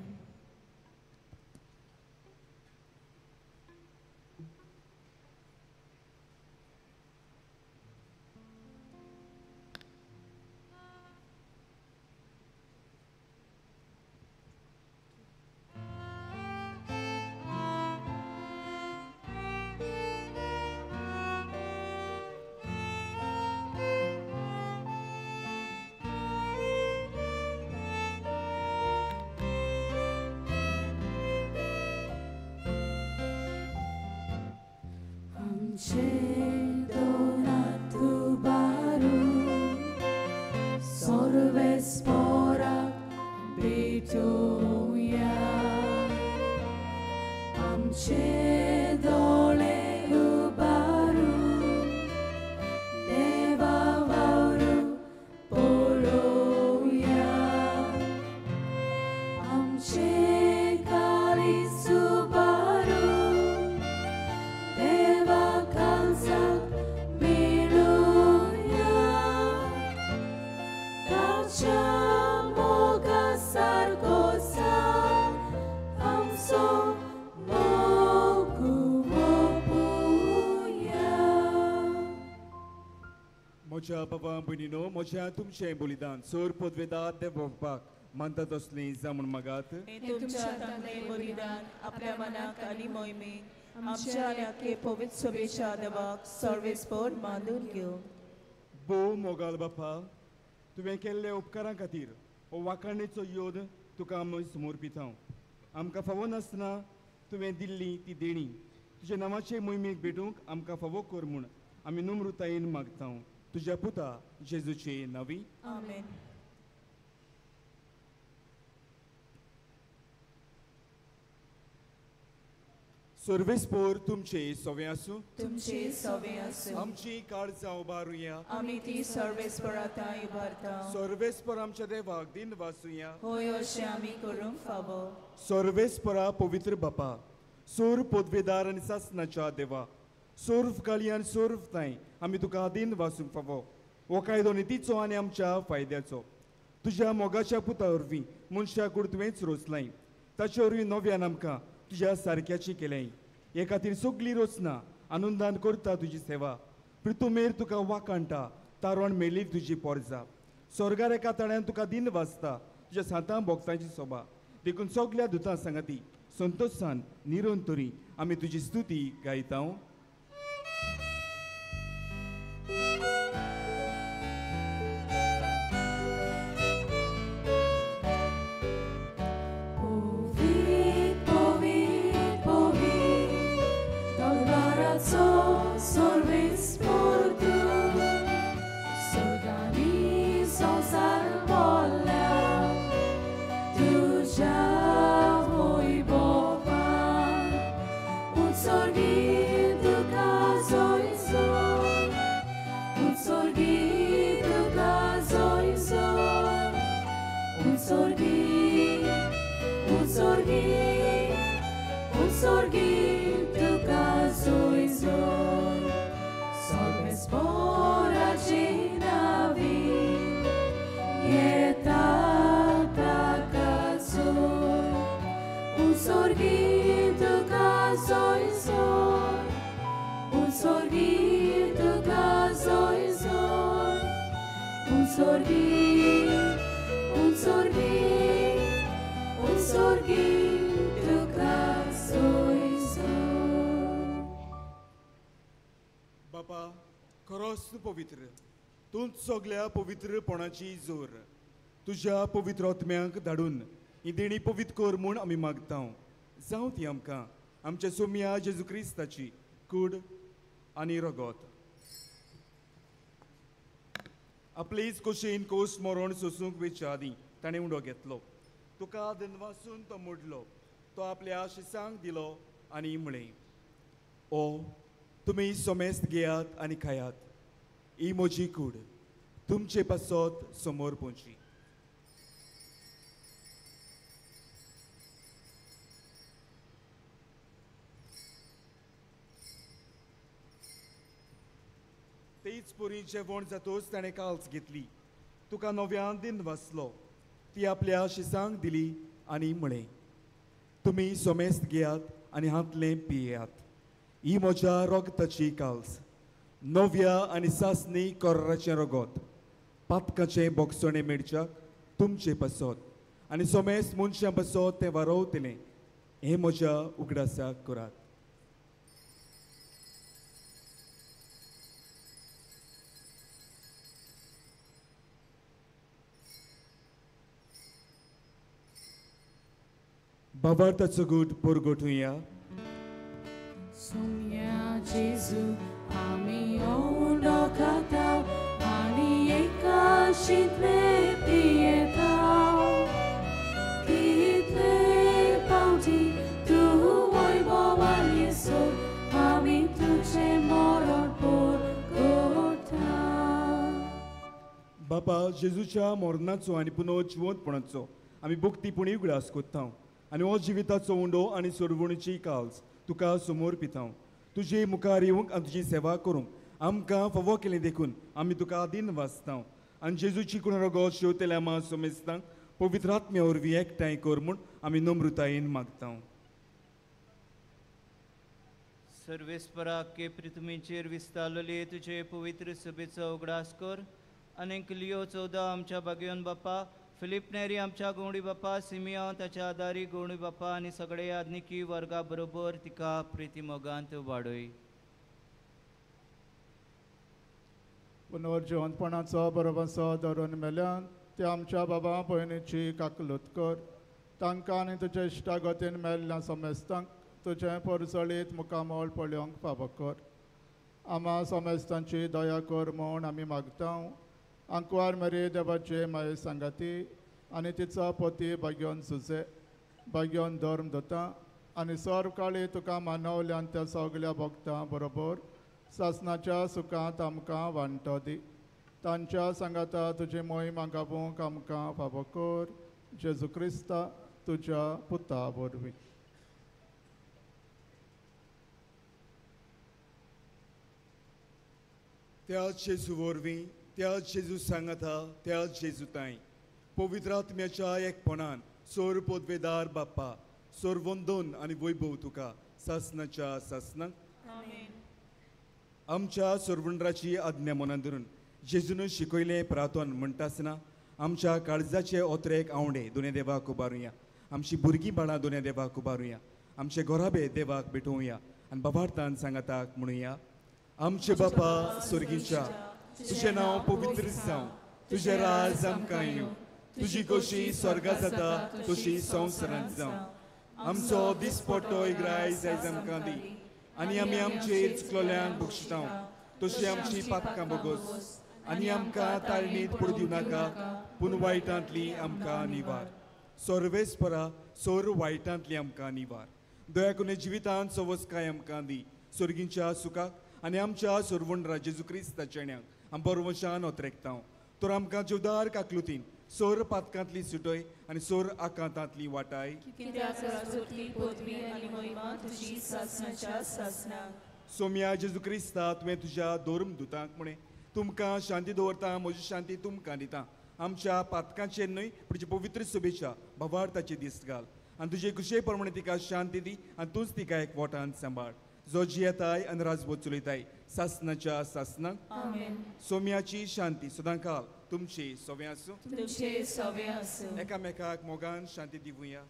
Meluya, Tacha. म्हज्या बाबा भयणीनो, म्हज्या तुमचें बलिदान सोर पदवेदार देव बापाक मानता तसलें जावं म्हूण मागात. तुमच्या हातांतलें बलिदान आपल्या मनाक आनी मोहिमेक आमच्या आनी आख्खे पवित्र सभेच्या देवाक सर्वेस्पर मानून घेवं. भोव मोगाल बापा, तुवें केल्ल्या उपकारां खातीर हो वाखाणेचो योद तुका आमी समर्पिता. आमकां फावो नासतना तुवें दिल्ली ती देणी तुज्या नांवाचे मोहिमेक भेटूंक आमकां फावो कर म्हूण आमी नम्रतायेन मागता. तुज्या पुता जेजूचे नांवी आमेन. सर्वेस्पर तुमचे सवे आसूं. तुमचे सवे आसूं. आमची काळजां उबारुया. आमी ती सर्वेस्परा थंय उबारता. सर्वेस्पर आमच्या देवाक दिन वासुया. होय, अशें आमी करूंक फावो. सर्वेस्परा पवित्र बापा, सोर पदवेदार आनी सासनाच्या देवा, सोर्व काळी आनी सोर्व तांय आमी तुका दिन वासूंक फावो. हो कायदो नितीचो आनी आमच्या फायद्याचो. तुज्या मोगाच्या पुता वरवीं मनशा कूड तुवेंच रोचलाय, ताचे वरवीं नव्यान आमकां तुज्या सारक्याची केलें. हे खातीर सगली रचना आनंदान करता तुजी सेवा. प्रितुमेर तुका वाखाणटा, तारण मेली तुजी पोरजा. स्वर्गार एका तळ्यान तुका दिन वाचता, तुज्या सांतां भोगतांची सोबा. देखून सगल्या दुतां सांगाती संतोशान निरंतरी आमी तुजी स्तुती गायता. बापा, खरोच तूं पवित्र, तूं सगल्या पवित्रपणाची जोर. तुज्या पवित्र आत्म्याक धाडून ही देणी पवित्र कर म्हूण आमी मागता. जावं ती आमकां आमच्या सोम्या जेजू क्रिस्ताची कूड आनी रगत. आपलेच कोशेन कोस मरण सोसूंक वेच्या आदीं ताणें उडो घेतलो. तुका दनवासून तो मोडलो, तो आपल्या शिसांक दिलो आनी म्हळें, ओ तुमी सोमेस्त घेयात आनी खायात, ही म्हजी कूड तुमचे पासत समोर पोवची. तेच परी जेवण जातोच ताणें काल्स घेतली, तुका नव्यान दिन वाचलो, ती आपल्या शिसांक दिली आनी म्हळें, तुमी सोमेस्त घेयात आनी हांतलें पियेयात, ही म्हज्या रगताची काल्स, नव्या आनी सासणी कोर्राचें रगत, पातकाचें बोगसणें मेळच्याक तुमचे पासत आनी सोमेस्त मनशां पासत तें वारोवतलें. हें म्हज्या उगडासाक करात. बाबार्थाचो गूट परगटुया. सोम्या जेजू आमी उंडो खाता आनी एकाशींतले पियेता. कितले पावटी तूं वैभवान येसो, आमी तुजें मरण परगटा. बाबा, जेजूच्या मरणाचो आनी पुनः जिवंतपणाचो आमी भक्तीपणी उगडास कोत्ता आनी हो जिविताचो उंडो आनी सोडवणीची काल्स तुका समोर पिता. तुजे मुखार येवंक आनी तुजी सेवा करूंक आमकां फावो केलें देखून आमी तुका दिन वाचता. आनी जेजूची कोण रगत शेवतेल्या मा सोमेस्तांक पवित्र आत्म्या वरवीं एकठांय कर म्हूण आमी नम्रतायेन मागता. सर्वेस्पराक के पृथ्वीचेर विस्तारलेले तुजे पवित्र सभेचो उगडास कर आनीक लियो 14 आमच्या बागेवन बापा, फिलीप नेरी आमच्या गवणी बापा, सिमिया ताच्या आदारी गवणी बापा आनी सगळे आदनिकी वर्गा बरोबर तिका प्रिती मोगांत वाडय. पुनर्जिवंतपणाचो बरोबरचो धरून मेल्यान ते आमच्या बाबा भयणीची काकलूत कर. तांकां आनी तुज्या इश्टागतीन मेल्ल्या समेस्तांक तुजें परजळीत मुखामळ पळोवंक फावो कर. आमा समेस्तांची दया कर म्हूण आमी मागता. आंकवार मेरी देवाचे माये सांगाती आनी तिचो पती भाग्योन सुजे भाग्योन धर्म दता आनी सर्व काळी तुका मानवल्यान त्या सगल्या भोगता बरोबर सासनाच्या सुखांत आमकां वांटो दी. तांच्या सांगाता तुजी मोहीम गावूंक आमकां फावो कर. जेजू क्रिस्ता तुज्या पुता वरवीं. त्या जेजू वरवीं, त्या जेजू सांगाता, त्या जेजू ताई पवित्र आत्म्याच्या एकपणान सोर पदवेदार बाप्पा सोर वंदन आनी वैभव तुका सासनाच्या सासनाक. आमच्या सोरवंडराची आज्ञा मनान धरून जेजून शिकयलें प्रार्थन म्हणटा आसतना आमच्या काळजाचे ओतरेक आंवडे दोने देवाक उबारुया. आमची भुरगीं बाळां दोने देवाक उबारुया. आमचे घोराबे देवाक भेटोवया आनी बाबार्थान सांगाताक म्हणुया. आमचे बापा स्वर्गीच्या, तुजें नांव पवित्र जावं, तुजें राज आमकां येवं, तुजी खोशी स्वर्गा जाता तशी संवसारांत जावं. आमचो दिसपट्टो इग्रायज आयज आमकां दी आनी आमी आमचेर चुकलोल्यांक बक्षितांव तशी आमची पातकां बोगोस आनी आमकां ताळणीत पडूं दिवं नाका पूण वायटांतली आमकां निवार. सर्वेस्परा सोर वायटांतली आमकां निवार. दया करून जिवितांत सवसकाय आमकां दी स्वर्गींच्या सुखाक आनी आमच्या सोरवंडरा जेजू क्रिस्ताच्या ण्याक आम बरवशान ओतरेकतांव. तर आमकां जिवदार काकलुतीन सोर पातकांतली सुटय आनी सोर आकांतांतली वाटाय. सोम्या जेजू क्रिस्ता, तुवें तुज्या धर्म दुतांक म्हणे तुमकां शांती दवरता, म्हजी शांती तुमकां दिता. आमच्या पातकांचेर न्हय पूण तुज्या पवित्र सभेच्या भावार्थाचे दीस घाल आनी तुजे खुशे प्रमाणे तिका शांती दी आनी तूंच तिका एक वोटान सांबाळ जो जियेताय आनी राजवट चलयताय सासनाच्या सासनाक. सोम्याची शांती सदांकाल तुमचे सवे आसूं. तुमचे सवे आसूं. एकामेकाक मोगान शांती दिवया.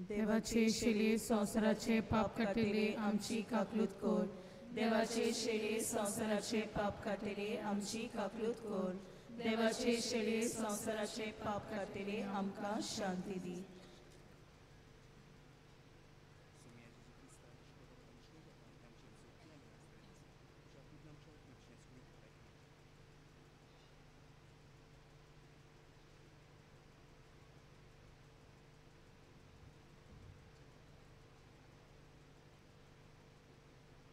देवाचे शेले संवसाराचे पाप काडटले आमची काकलूत कर. देवाचे शेले संवसाराचे पाप काडटले आमची काकलूत कर. देवाचे शेले संवसाराचे पाप काडटले आमकां शांती दी.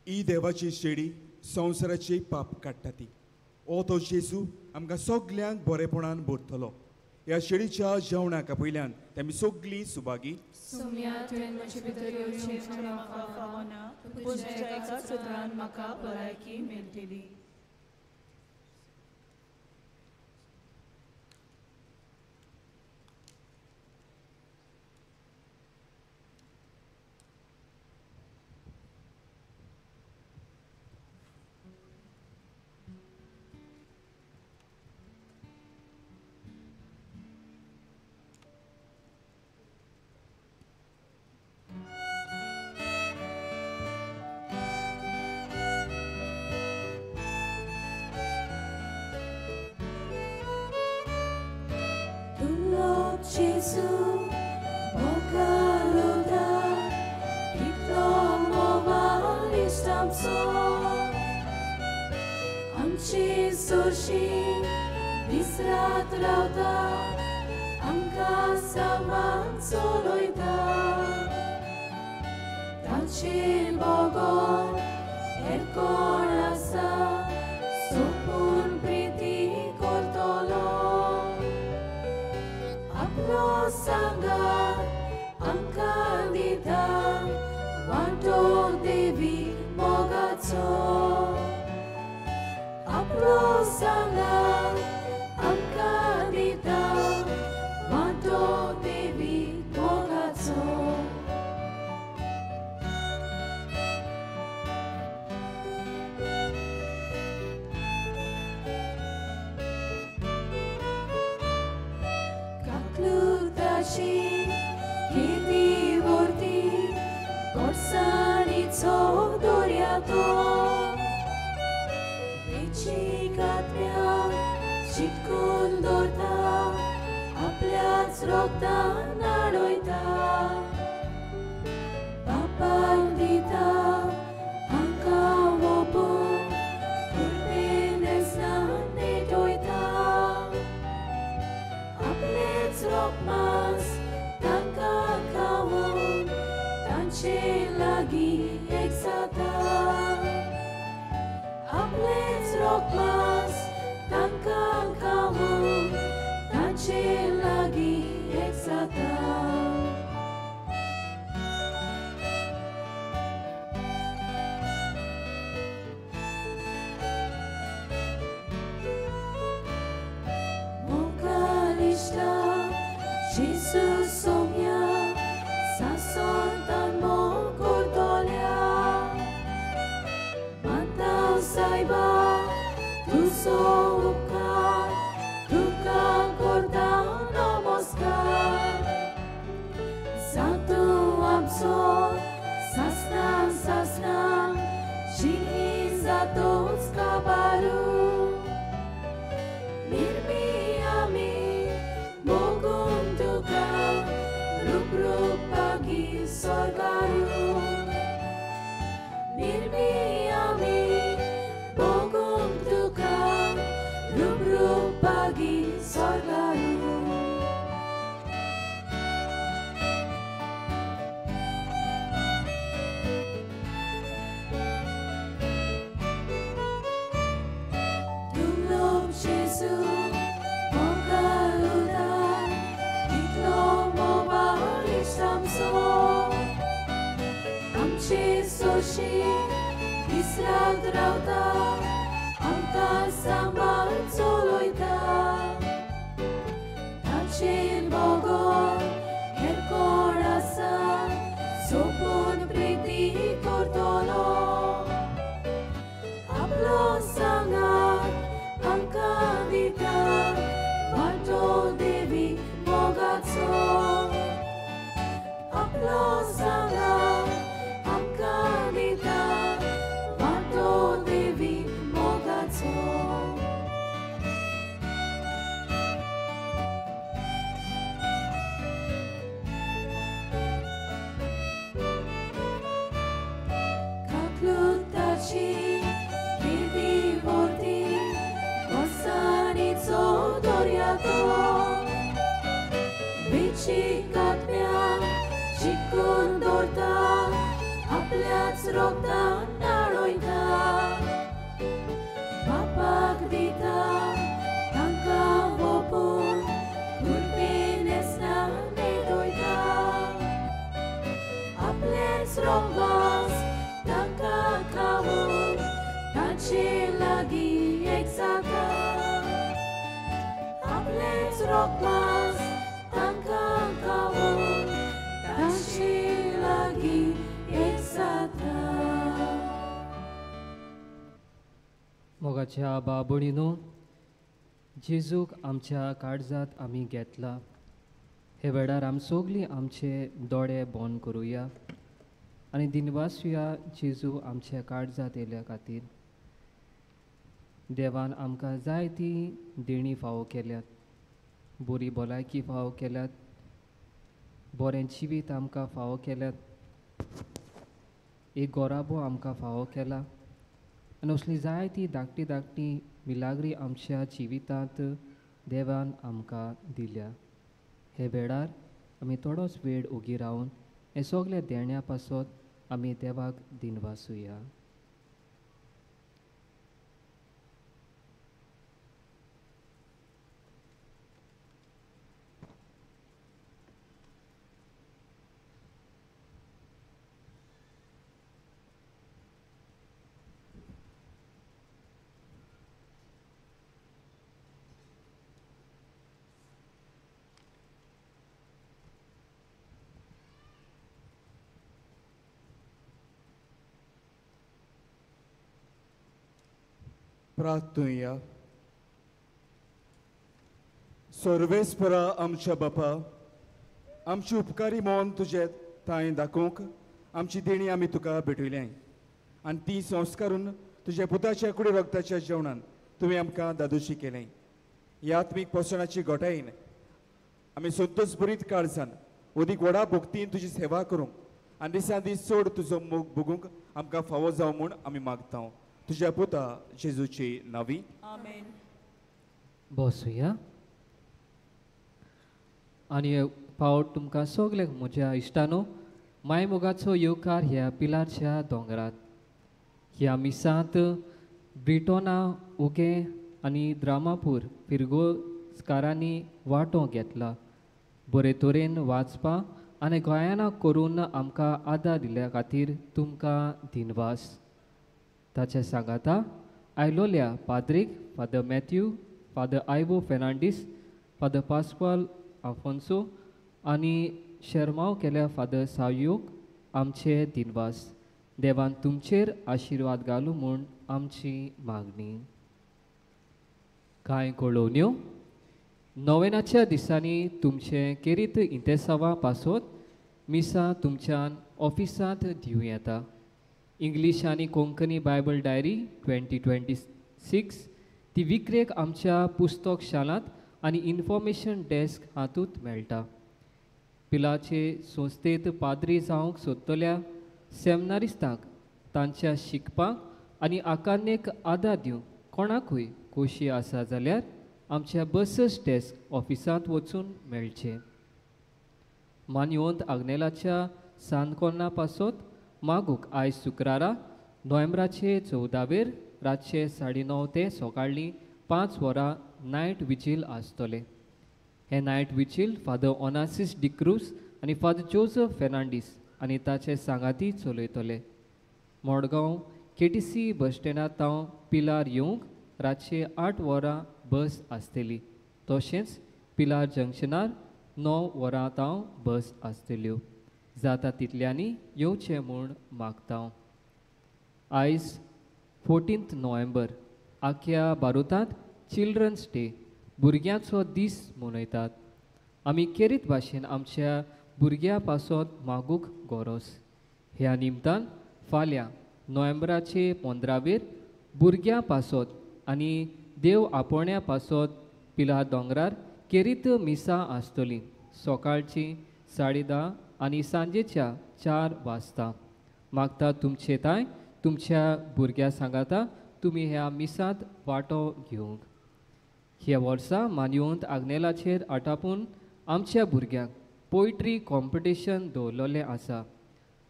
ही देवाची शेडी संवसाराचे पाप काडटा ती. ओ तो जेजू आमकां सगल्यांक बरेपणान भरतलो. ह्या शेडीच्या जेवणाक पयल्यान तेमी सगळीं सुभागी. सोम्या, तुवें म्हजे भितर येवचें म्हूण म्हाका फावना, पूण तुज्या एकाच उतरान म्हाका भलायकी मेळटली. Gesù, mokaluta, kitlo movanistamso, amchi sushi, disrat rauta, amka saman soloita, tachi bogor, erkorasa, sopun priti kortolo. Aplo sangat amkan dita wanto devi mogatso. Aplo sangat amkan dita wanto devi mogatso. चिटकून दवरता आपल्याच रोगतान आडयता बापाक दिता तांकां वोपून कृपेन नेटयता आपलेच रोगमास तांकां खावून तांचे लागीं एक जाता आपलेच रोगमास तांकां खावून तांचे लागीं एक जाता. Gesù somia sasontan mo kortolia mantau saiba tu so upkar tuka kortau namaskar satu amso sasna sasna jini zatos kabaru nirmi ami mogun tuka rup rup pagi sorgaru nirmi ami mogun tuka rup rup pagi sorgaru. Dumlop Jesu आमचे सोशी दिसरात रावता आमकां सांबाळ चलयता ताचेर बगर हेर कोण आसा सोंपून प्रिती करतलो आपलो सांगात आमकां दिता वांटो देवी मोगाचो आपलो सांगात आमकां दिता वांटो देवी मोगाचो. काकलुताची किर्ती वर्ती कोसाणीचो दर्या तो वेंचीक आत्म्या चिकून दवरता आपल्याच रोगतान आडयता बापाक दिता तांकां वोपून कृपेन नेटयता आपलेच रोगमास तांकां खावून तांचे लागीं एक जाता आपलेच रोगमास तांकां खावून तांचे लागीं एक जाता. मोगाच्या बाबणीनो, जेजूक आमच्या काळजांत आमी घेतला. हे वेळार आम सगळीं आमचे दोळे बंद करुया आनी दिनवासुया जेजू आमच्या काळजांत येयल्या खातीर. देवान आमकां जायती देणी फावो केल्यात, बरी भलायकी फावो केल्यात, बरें जिवीत आमकां फावो केल्यात, एक गोराबो आमकां फावो केला आनी असली जायती धाकटी धाकटी मिलाग्री आमच्या जिवितांत देवान आमकां दिल्या. हे वेळार आमी थोडोच वेळ ओगी रावन हे सगळे देण्या पासत आमी देवाक दिनवासुया. प्रार्थुया. सर्वेस्परा आमच्या बापा, आमची उपकारी मन तुजे तांय दाखोवंक आमची देणी आमी तुका भेटयल्याय आनी ती संस्कारून तुज्या पुताच्या कुडी रक्ताच्या जेवणान तुवें आमकां दादोशी केलें. ह्या आत्मीक पोशणाची घटायेन आमी संतोष भरीत काळजान अदीक व्हडा भक्तीन तुजी सेवा करूंक आनी दिसान दीस चड तुजो मोग भोगूंक आमकां फावो जावं म्हूण आमी मागता. तुज्या पुता जेजूची नावी आमेन. बसुया. आनी पावट तुमकां सगल्यांक म्हज्या इश्टानो मायमोगाचो येवकार ह्या पिलारच्या दोंगरात. ह्या मिसांत ब्रिटोना उगें आनी द्रामापूर फिरगोजकारांनी वांटो घेतला. बरे तरेन वाचपा आनी गोंयाना करून आमकां आदार दिल्ल्या खातीर तुमकां दिनवास. ताच्या सांगाता आयलोल्या पाद्रीक Father Matthew, Father Ivo Fernandes, Father Pascual Afonso आनी शेरमाव केल्या फादर सावयोग आमचे दिनवास. देवान तुमचेर आशिर्वाद घालूं म्हूण आमची मागणी. कांय कळोवण्यो. नोवेनाच्या दिसांनी तुमचें केरीत इंतेसांवा पासत मिसां तुमच्यान ऑफिसांत दिवं येता. इंग्लीश आनी कोंकणी बायबल डायरी 2026 ती विक्रेक आमच्या पुस्तक शालांत आनी इन्फॉर्मेशन डेस्क हातूंत मेळटा. पिलाचे संस्थेंत पाद्री जावंक सोदतल्या सेमिनारिस्तांक तांच्या शिकपाक आनी आकारणेक आदार दिवंक कोणाकूय खोशी आसा जाल्यार आमच्या बसस डेस्क ऑफिसांत वचून मेळचें. मानयोंत आग्नेलाच्या सानकोर्ना पासत मागूंक आयज शुक्रारा नोव्हेंबराचे 14वेर रातचे 9:30 ते सकाळीं 5 वरां नायट विजील आसतलें. हें नायट विजील फादर ओनासीस डिक्रूज आनी फादर जोजफ फेर्नांडीस आनी ताचे सांगाती चलयतले. मडगांव KTC बस स्टँडार तांव पिलार येवंक रातचे 8 वरां बस आसतली. तशेंच पिलार जंक्शनार 9 वरां तांव बस आसतल्यो. जाता तितल्यांनी येवचें म्हूण मागता. आयज 14 नोव्हेंबर आख्या भारतांत चिल्ड्रन्स डे भुरग्यांचो दीस मनयतात. आमी केरीत भाशेन आमच्या भुरग्यां पासत मागूंक गरज. ह्या निमतान फाल्यां नोव्हेंबराचे 15वेर भुरग्यां पासत आनी देव आपोवण्या पासत पिलार दोंगरार केरीत मिसां आसतलीं. सकाळचीं 10:30 आनी सांजेच्या 4 वाजता. मागता तुमचे ताय तुमच्या भुरग्यां सांगाता तुमी ह्या मिसांत वांटो घेवंक. ह्या वर्सा मानयोंत आग्नेलाचेर आटापून आमच्या भुरग्यांक पोयट्री कॉम्पिटिशन दवरलेलें आसा.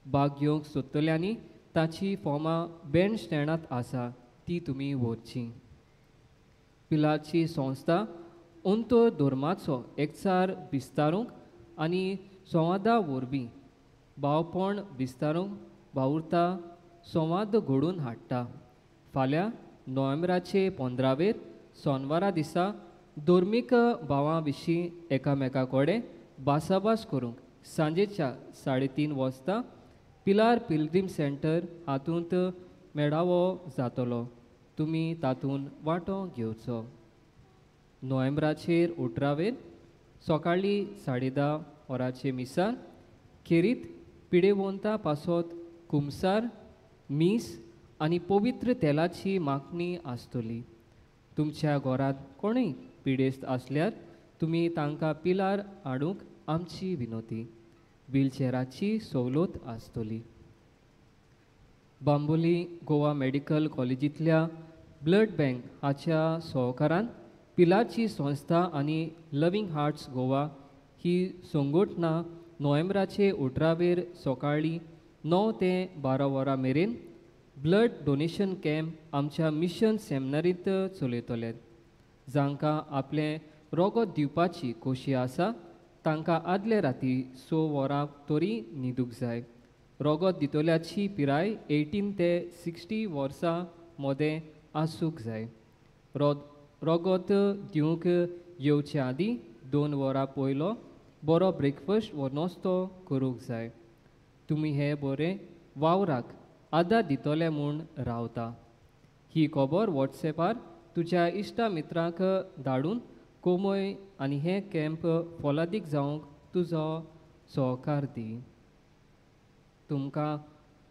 भाग घेवंक सोदतल्यांनी ताची फॉर्मां बँड स्टँडांत आसा ती तुमी व्हरची. पिलाची संस्था अंतर धर्माचो एकचार विस्तारूंक आनी संवादा वरवीं भावपण विस्तारूंक वावुरता संवाद घडोवन हाडटा. फाल्यां नोव्हेंबराचे 15वेर सोनवारा दिसा धर्मीक भावां विशीं एकामेका कडेन भासाभास करूंक सांजेच्या 3:30 वाजता पिलार पिलग्रीम सेंटर हातूंत मेळावो जातलो. तुमी तातूंत वांटो घेवचो. नोव्हेंबराचेर 18वेर सकाळीं 10:30 वरांचे मिसार खेरीत पिडेवंता पासत कुमसार मीस आनी पवित्र तेलाची मागणी आसतली. तुमच्या घरांत कोणूय पिडेस्त आसल्यार तुमी तांकां पिलार हाडूंक आमची विनोती. व्हीलचेराची सवलत आसतली. Bambolim Goa medical कॉलेजींतल्या blood bank हाच्या सहकारान पिलाची संस्था आनी लव्हिंग हार्ट्स गोवा ही संघटना नोव्हेंबराचे 18वेर सकाळीं 9 ते 12 वरां मेरेन ब्लड डोनेशन कॅम्प आमच्या मिशन सेमिनारींत चलयतले. जांकां आपलें रोगत दिवपाची खोशी आसा तांकां आदले राती 6 वरां तरी न्हिदूंक जाय. रोगत दितल्याची पिराय 18 ते 60 वर्सां मदें आसूंक जाय. रोगत दिवंक येवचे आदीं 2 वरां पयलो बरो ब्रेकफास्ट वो नाश्तो करूंक जाय. तुमी हे बरें वावराक आदार दितले म्हूण रावता. ही खबर वॉट्सएपार तुज्या इश्टा मित्रांक धाडून कोमय आनी हें कॅम्प फोलादीक जावंक तुजो सहकार दी. तुमकां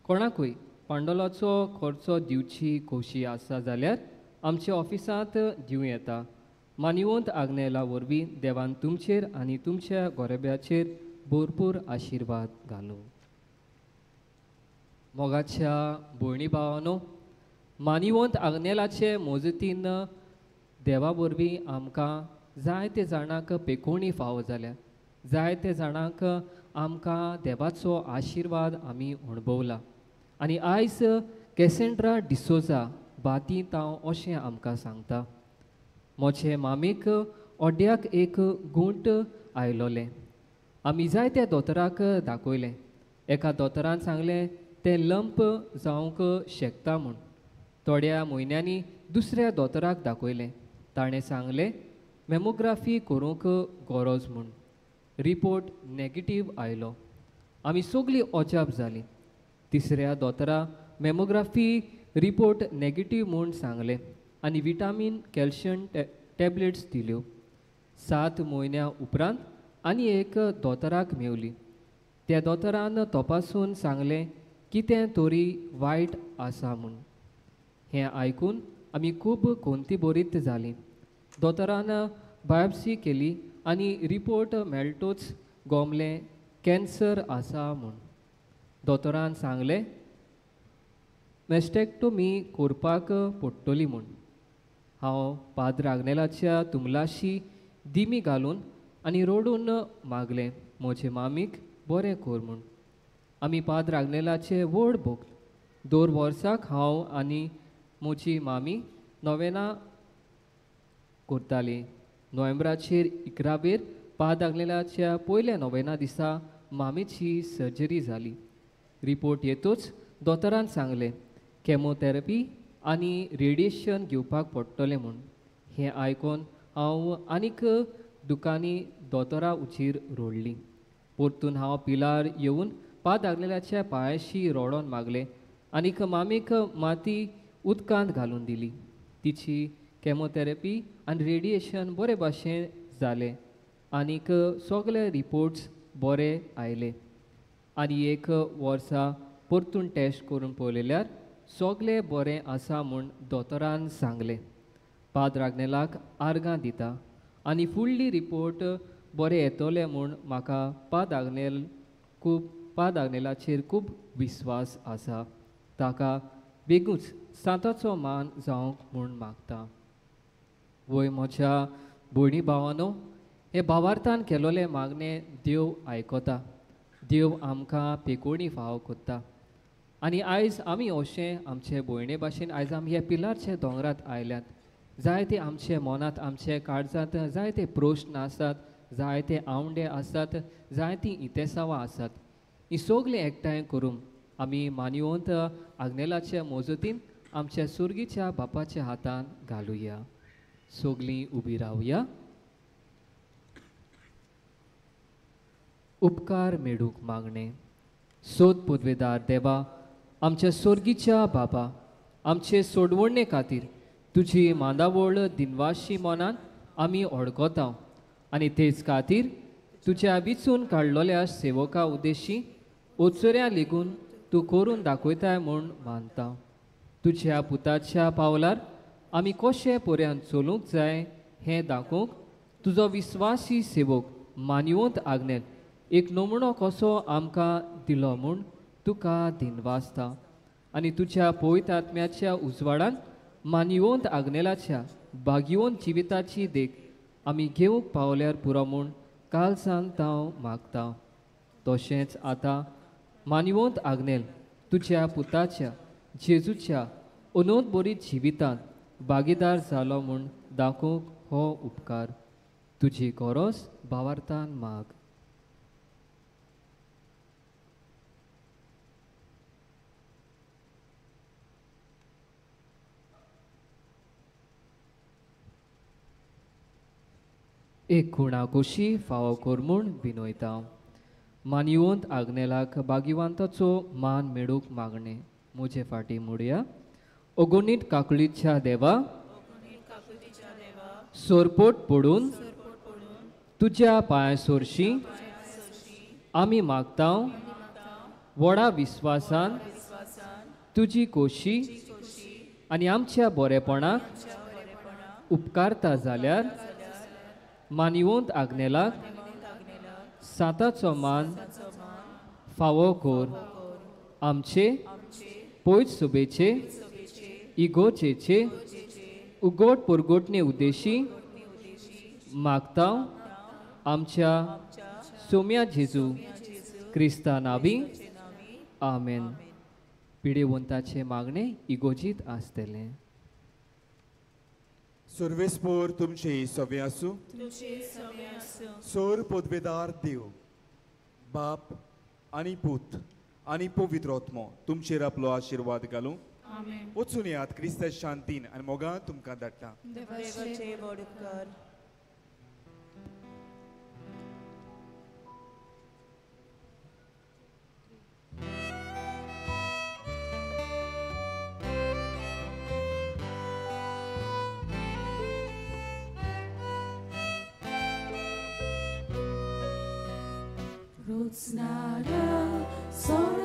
कोणाकूय पांडोलाचो खर्चो दिवची खोशी आसा जाल्यार आमच्या ऑफिसांत दिवं येता. मानिवंत आग्नेला वरवीं देवान तुमचेर आनी तुमच्या गोरेब्याचेर भरपूर आशिर्वाद घालूं. मोगाच्या भयणी भावानो, मानिवंत आग्नेलाचे मोजतीन देवा वरवीं आमकां जायते जाणांक पेकोवणी फावो जाल्या, जायते जाणांक आमकां देवाचो आशिर्वाद आमी अणभवला. आनी आयज कॅसेंड्रा डिसोजा बाती तांव अशें आमकां सांगता, म्हजे मामीक ओड्याक एक गुंट आयलोलें. आमी जायत्या दोतोराक दाखयलें. एका दोतोरान सांगलें तें लंप जावंक शकता म्हूण. थोड्या म्हयन्यांनी दुसऱ्या दोतोराक दाखयलें. ताणें सांगलें मेमोग्राफी करूंक गरज म्हूण. रिपोर्ट नेगेटीव आयलो. आमी सगळीं अजाप जालीं. तिसऱ्या दोतोरा मेमोग्राफी रिपोर्ट नेगेटीव म्हूण सांगलें आनी विटामीन कॅल्शियम टॅबलेट्स दिल्यो. 7 म्हयन्या उपरांत आनी एक दोतोराक मेवली. त्या दोतोरान तपासून सांगलें कितें तरी वायट आसा म्हूण. हें आयकून आमी खूब कोंती बरीत जालीं. दोतोरान बायोप्सी केली आनी रिपोर्ट मेळटोच गोमलें कॅन्सर आसा म्हूण. दोतोरान सांगलें मेस्टेक्टोमी करपाक पडटली म्हूण. हांव पाद्र आग्नेलाच्या तुमलाशी दिमी घालून आनी रडून मागलें म्हजे मामीक बरें कर म्हूण. आमी पाद्र आग्नेलाचे व्हड भोग. दर वर्साक हांव आनी म्हजी मामी नोवेना करताली. नोव्हेंबराचेर 11वेर पाद्र आग्नेलाच्या पयल्या नोवेना दिसा मामीची सर्जरी जाली. रिपोर्ट येतोच दोतोरान सांगलें केमोथेरपी आनी रेडिएशन घेवपाक पडटलें म्हूण. हें आयकून हांव आनीक दुकांनी दोतोरा उचीर रडली. परतून हांव पिलार येवन पाद्र आग्नेलाच्या पांयाशी रडोन मागलें आनीक मामीक माती उदकांत घालून दिली. तिची केमोथेरपी आनी रेडिएशन बरे भाशेन जालें आनीक सगळे रिपोर्ट्स बरे आयले. आनी एक वर्सा परतून टेस्ट करून पळयल्यार सगळे बरें आसा म्हूण दोतोरान सांगलें. पाद्र आग्नेलाक आर्गां दिता आनी फुडली रिपोर्ट बरें येतले म्हूण म्हाका पाद्र आग्नेलाचेर खूब विस्वास आसा. ताका बेगूच सांताचो मान जावंक म्हूण मागता. वय म्हज्या भयणी भावानो, हे भावार्थान केलोलें मागणें देव आयकता. देव आमकां पेकोवणी फावो करता. आनी आयज आमी अशें आमचे भयणे भाशेन आयज आमी ह्या पिलारच्या दोंगरात आयल्यात. जायते आमचे मनांत आमचे काळजांत जायते प्रश्न आसात, जायते आवंडे आसात, जायतीं इतेसांवां आसात. ही सगळीं एकठांय करून आमी मानिवंत आग्नेलाच्या मोजतीन आमच्या सुर्गीच्या बापाच्या हातान घालुया. सगळीं उबी रावया. उपकार मेडूंक मागणें. सोद पुदवेदार देवा, आमच्या सोर्गीच्या बाबा, आमचे सोडवणे खातीर तुजी मांदावळ दिनवाशी मनान आमी ओडकोता आनी तेच खातीर तुज्या विचून काडलोल्या सेवका उद्देशी ओचोऱ्या लेगून तूं करून दाखयताय म्हूण मानता. तुज्या पुताच्या पावलार आमी कशें पर्यान चलूंक जाय हें दाखोवंक तुजो विस्वासी सेवक मानिवंत आग्नेल एक नमुनो कसो आमकां दिलो म्हूण तुका दिनवासता. आनी तुज्या पवित्र आत्म्याच्या उजवाडान मानिवंत आग्नेलाच्या भाग्यवंत जिविताची देख आमी घेवंक पावल्यार पुरो म्हूण कालसान हांव मागता. तशेंच आतां मानिवंत आग्नेल तुज्या पुताच्या जेजूच्या अनोद बरी जिवितांत भागीदार जालो म्हूण दाखोवंक हो उपकार तुजी गरज भावार्थान माग. एक खुणा कोशी फावो कर म्हूण विनयता. मानिवंत आग्नेलाक भाग्यवंताचो मान मेळूंक मागणें. म्हजे फाटी मुडया. अगणीत काकुळीच्या देवा, सोरपोट पडून तुज्या पांया सोरशी आमी मागता व्हडा विस्वासान तुजी कोशी आनी आमच्या बरेपणाक उपकारता जाल्यार मानिवंत आग्नेलाक सांताचो मान फावो कर. आमचे पयस सुबेचे इगोचेचे उगोट पुरगोटणे उद्देशी मागता आमच्या सोम्या जेजू क्रिस्ता नावी आमेन. पिडेवंताचे मागणे इगोजीत आसतलें. सुर्वेस्पोर तुमचे सवे आसूं. सोर पदवेदार देव बाप आनी पूत आनी पवित्र आत्मो तुमचेर आपलो आशिर्वाद घालूं. वचून यात क्रिस्त शांतीन आनी मोगान तुमकां धाडटा. Roots nada, sorry.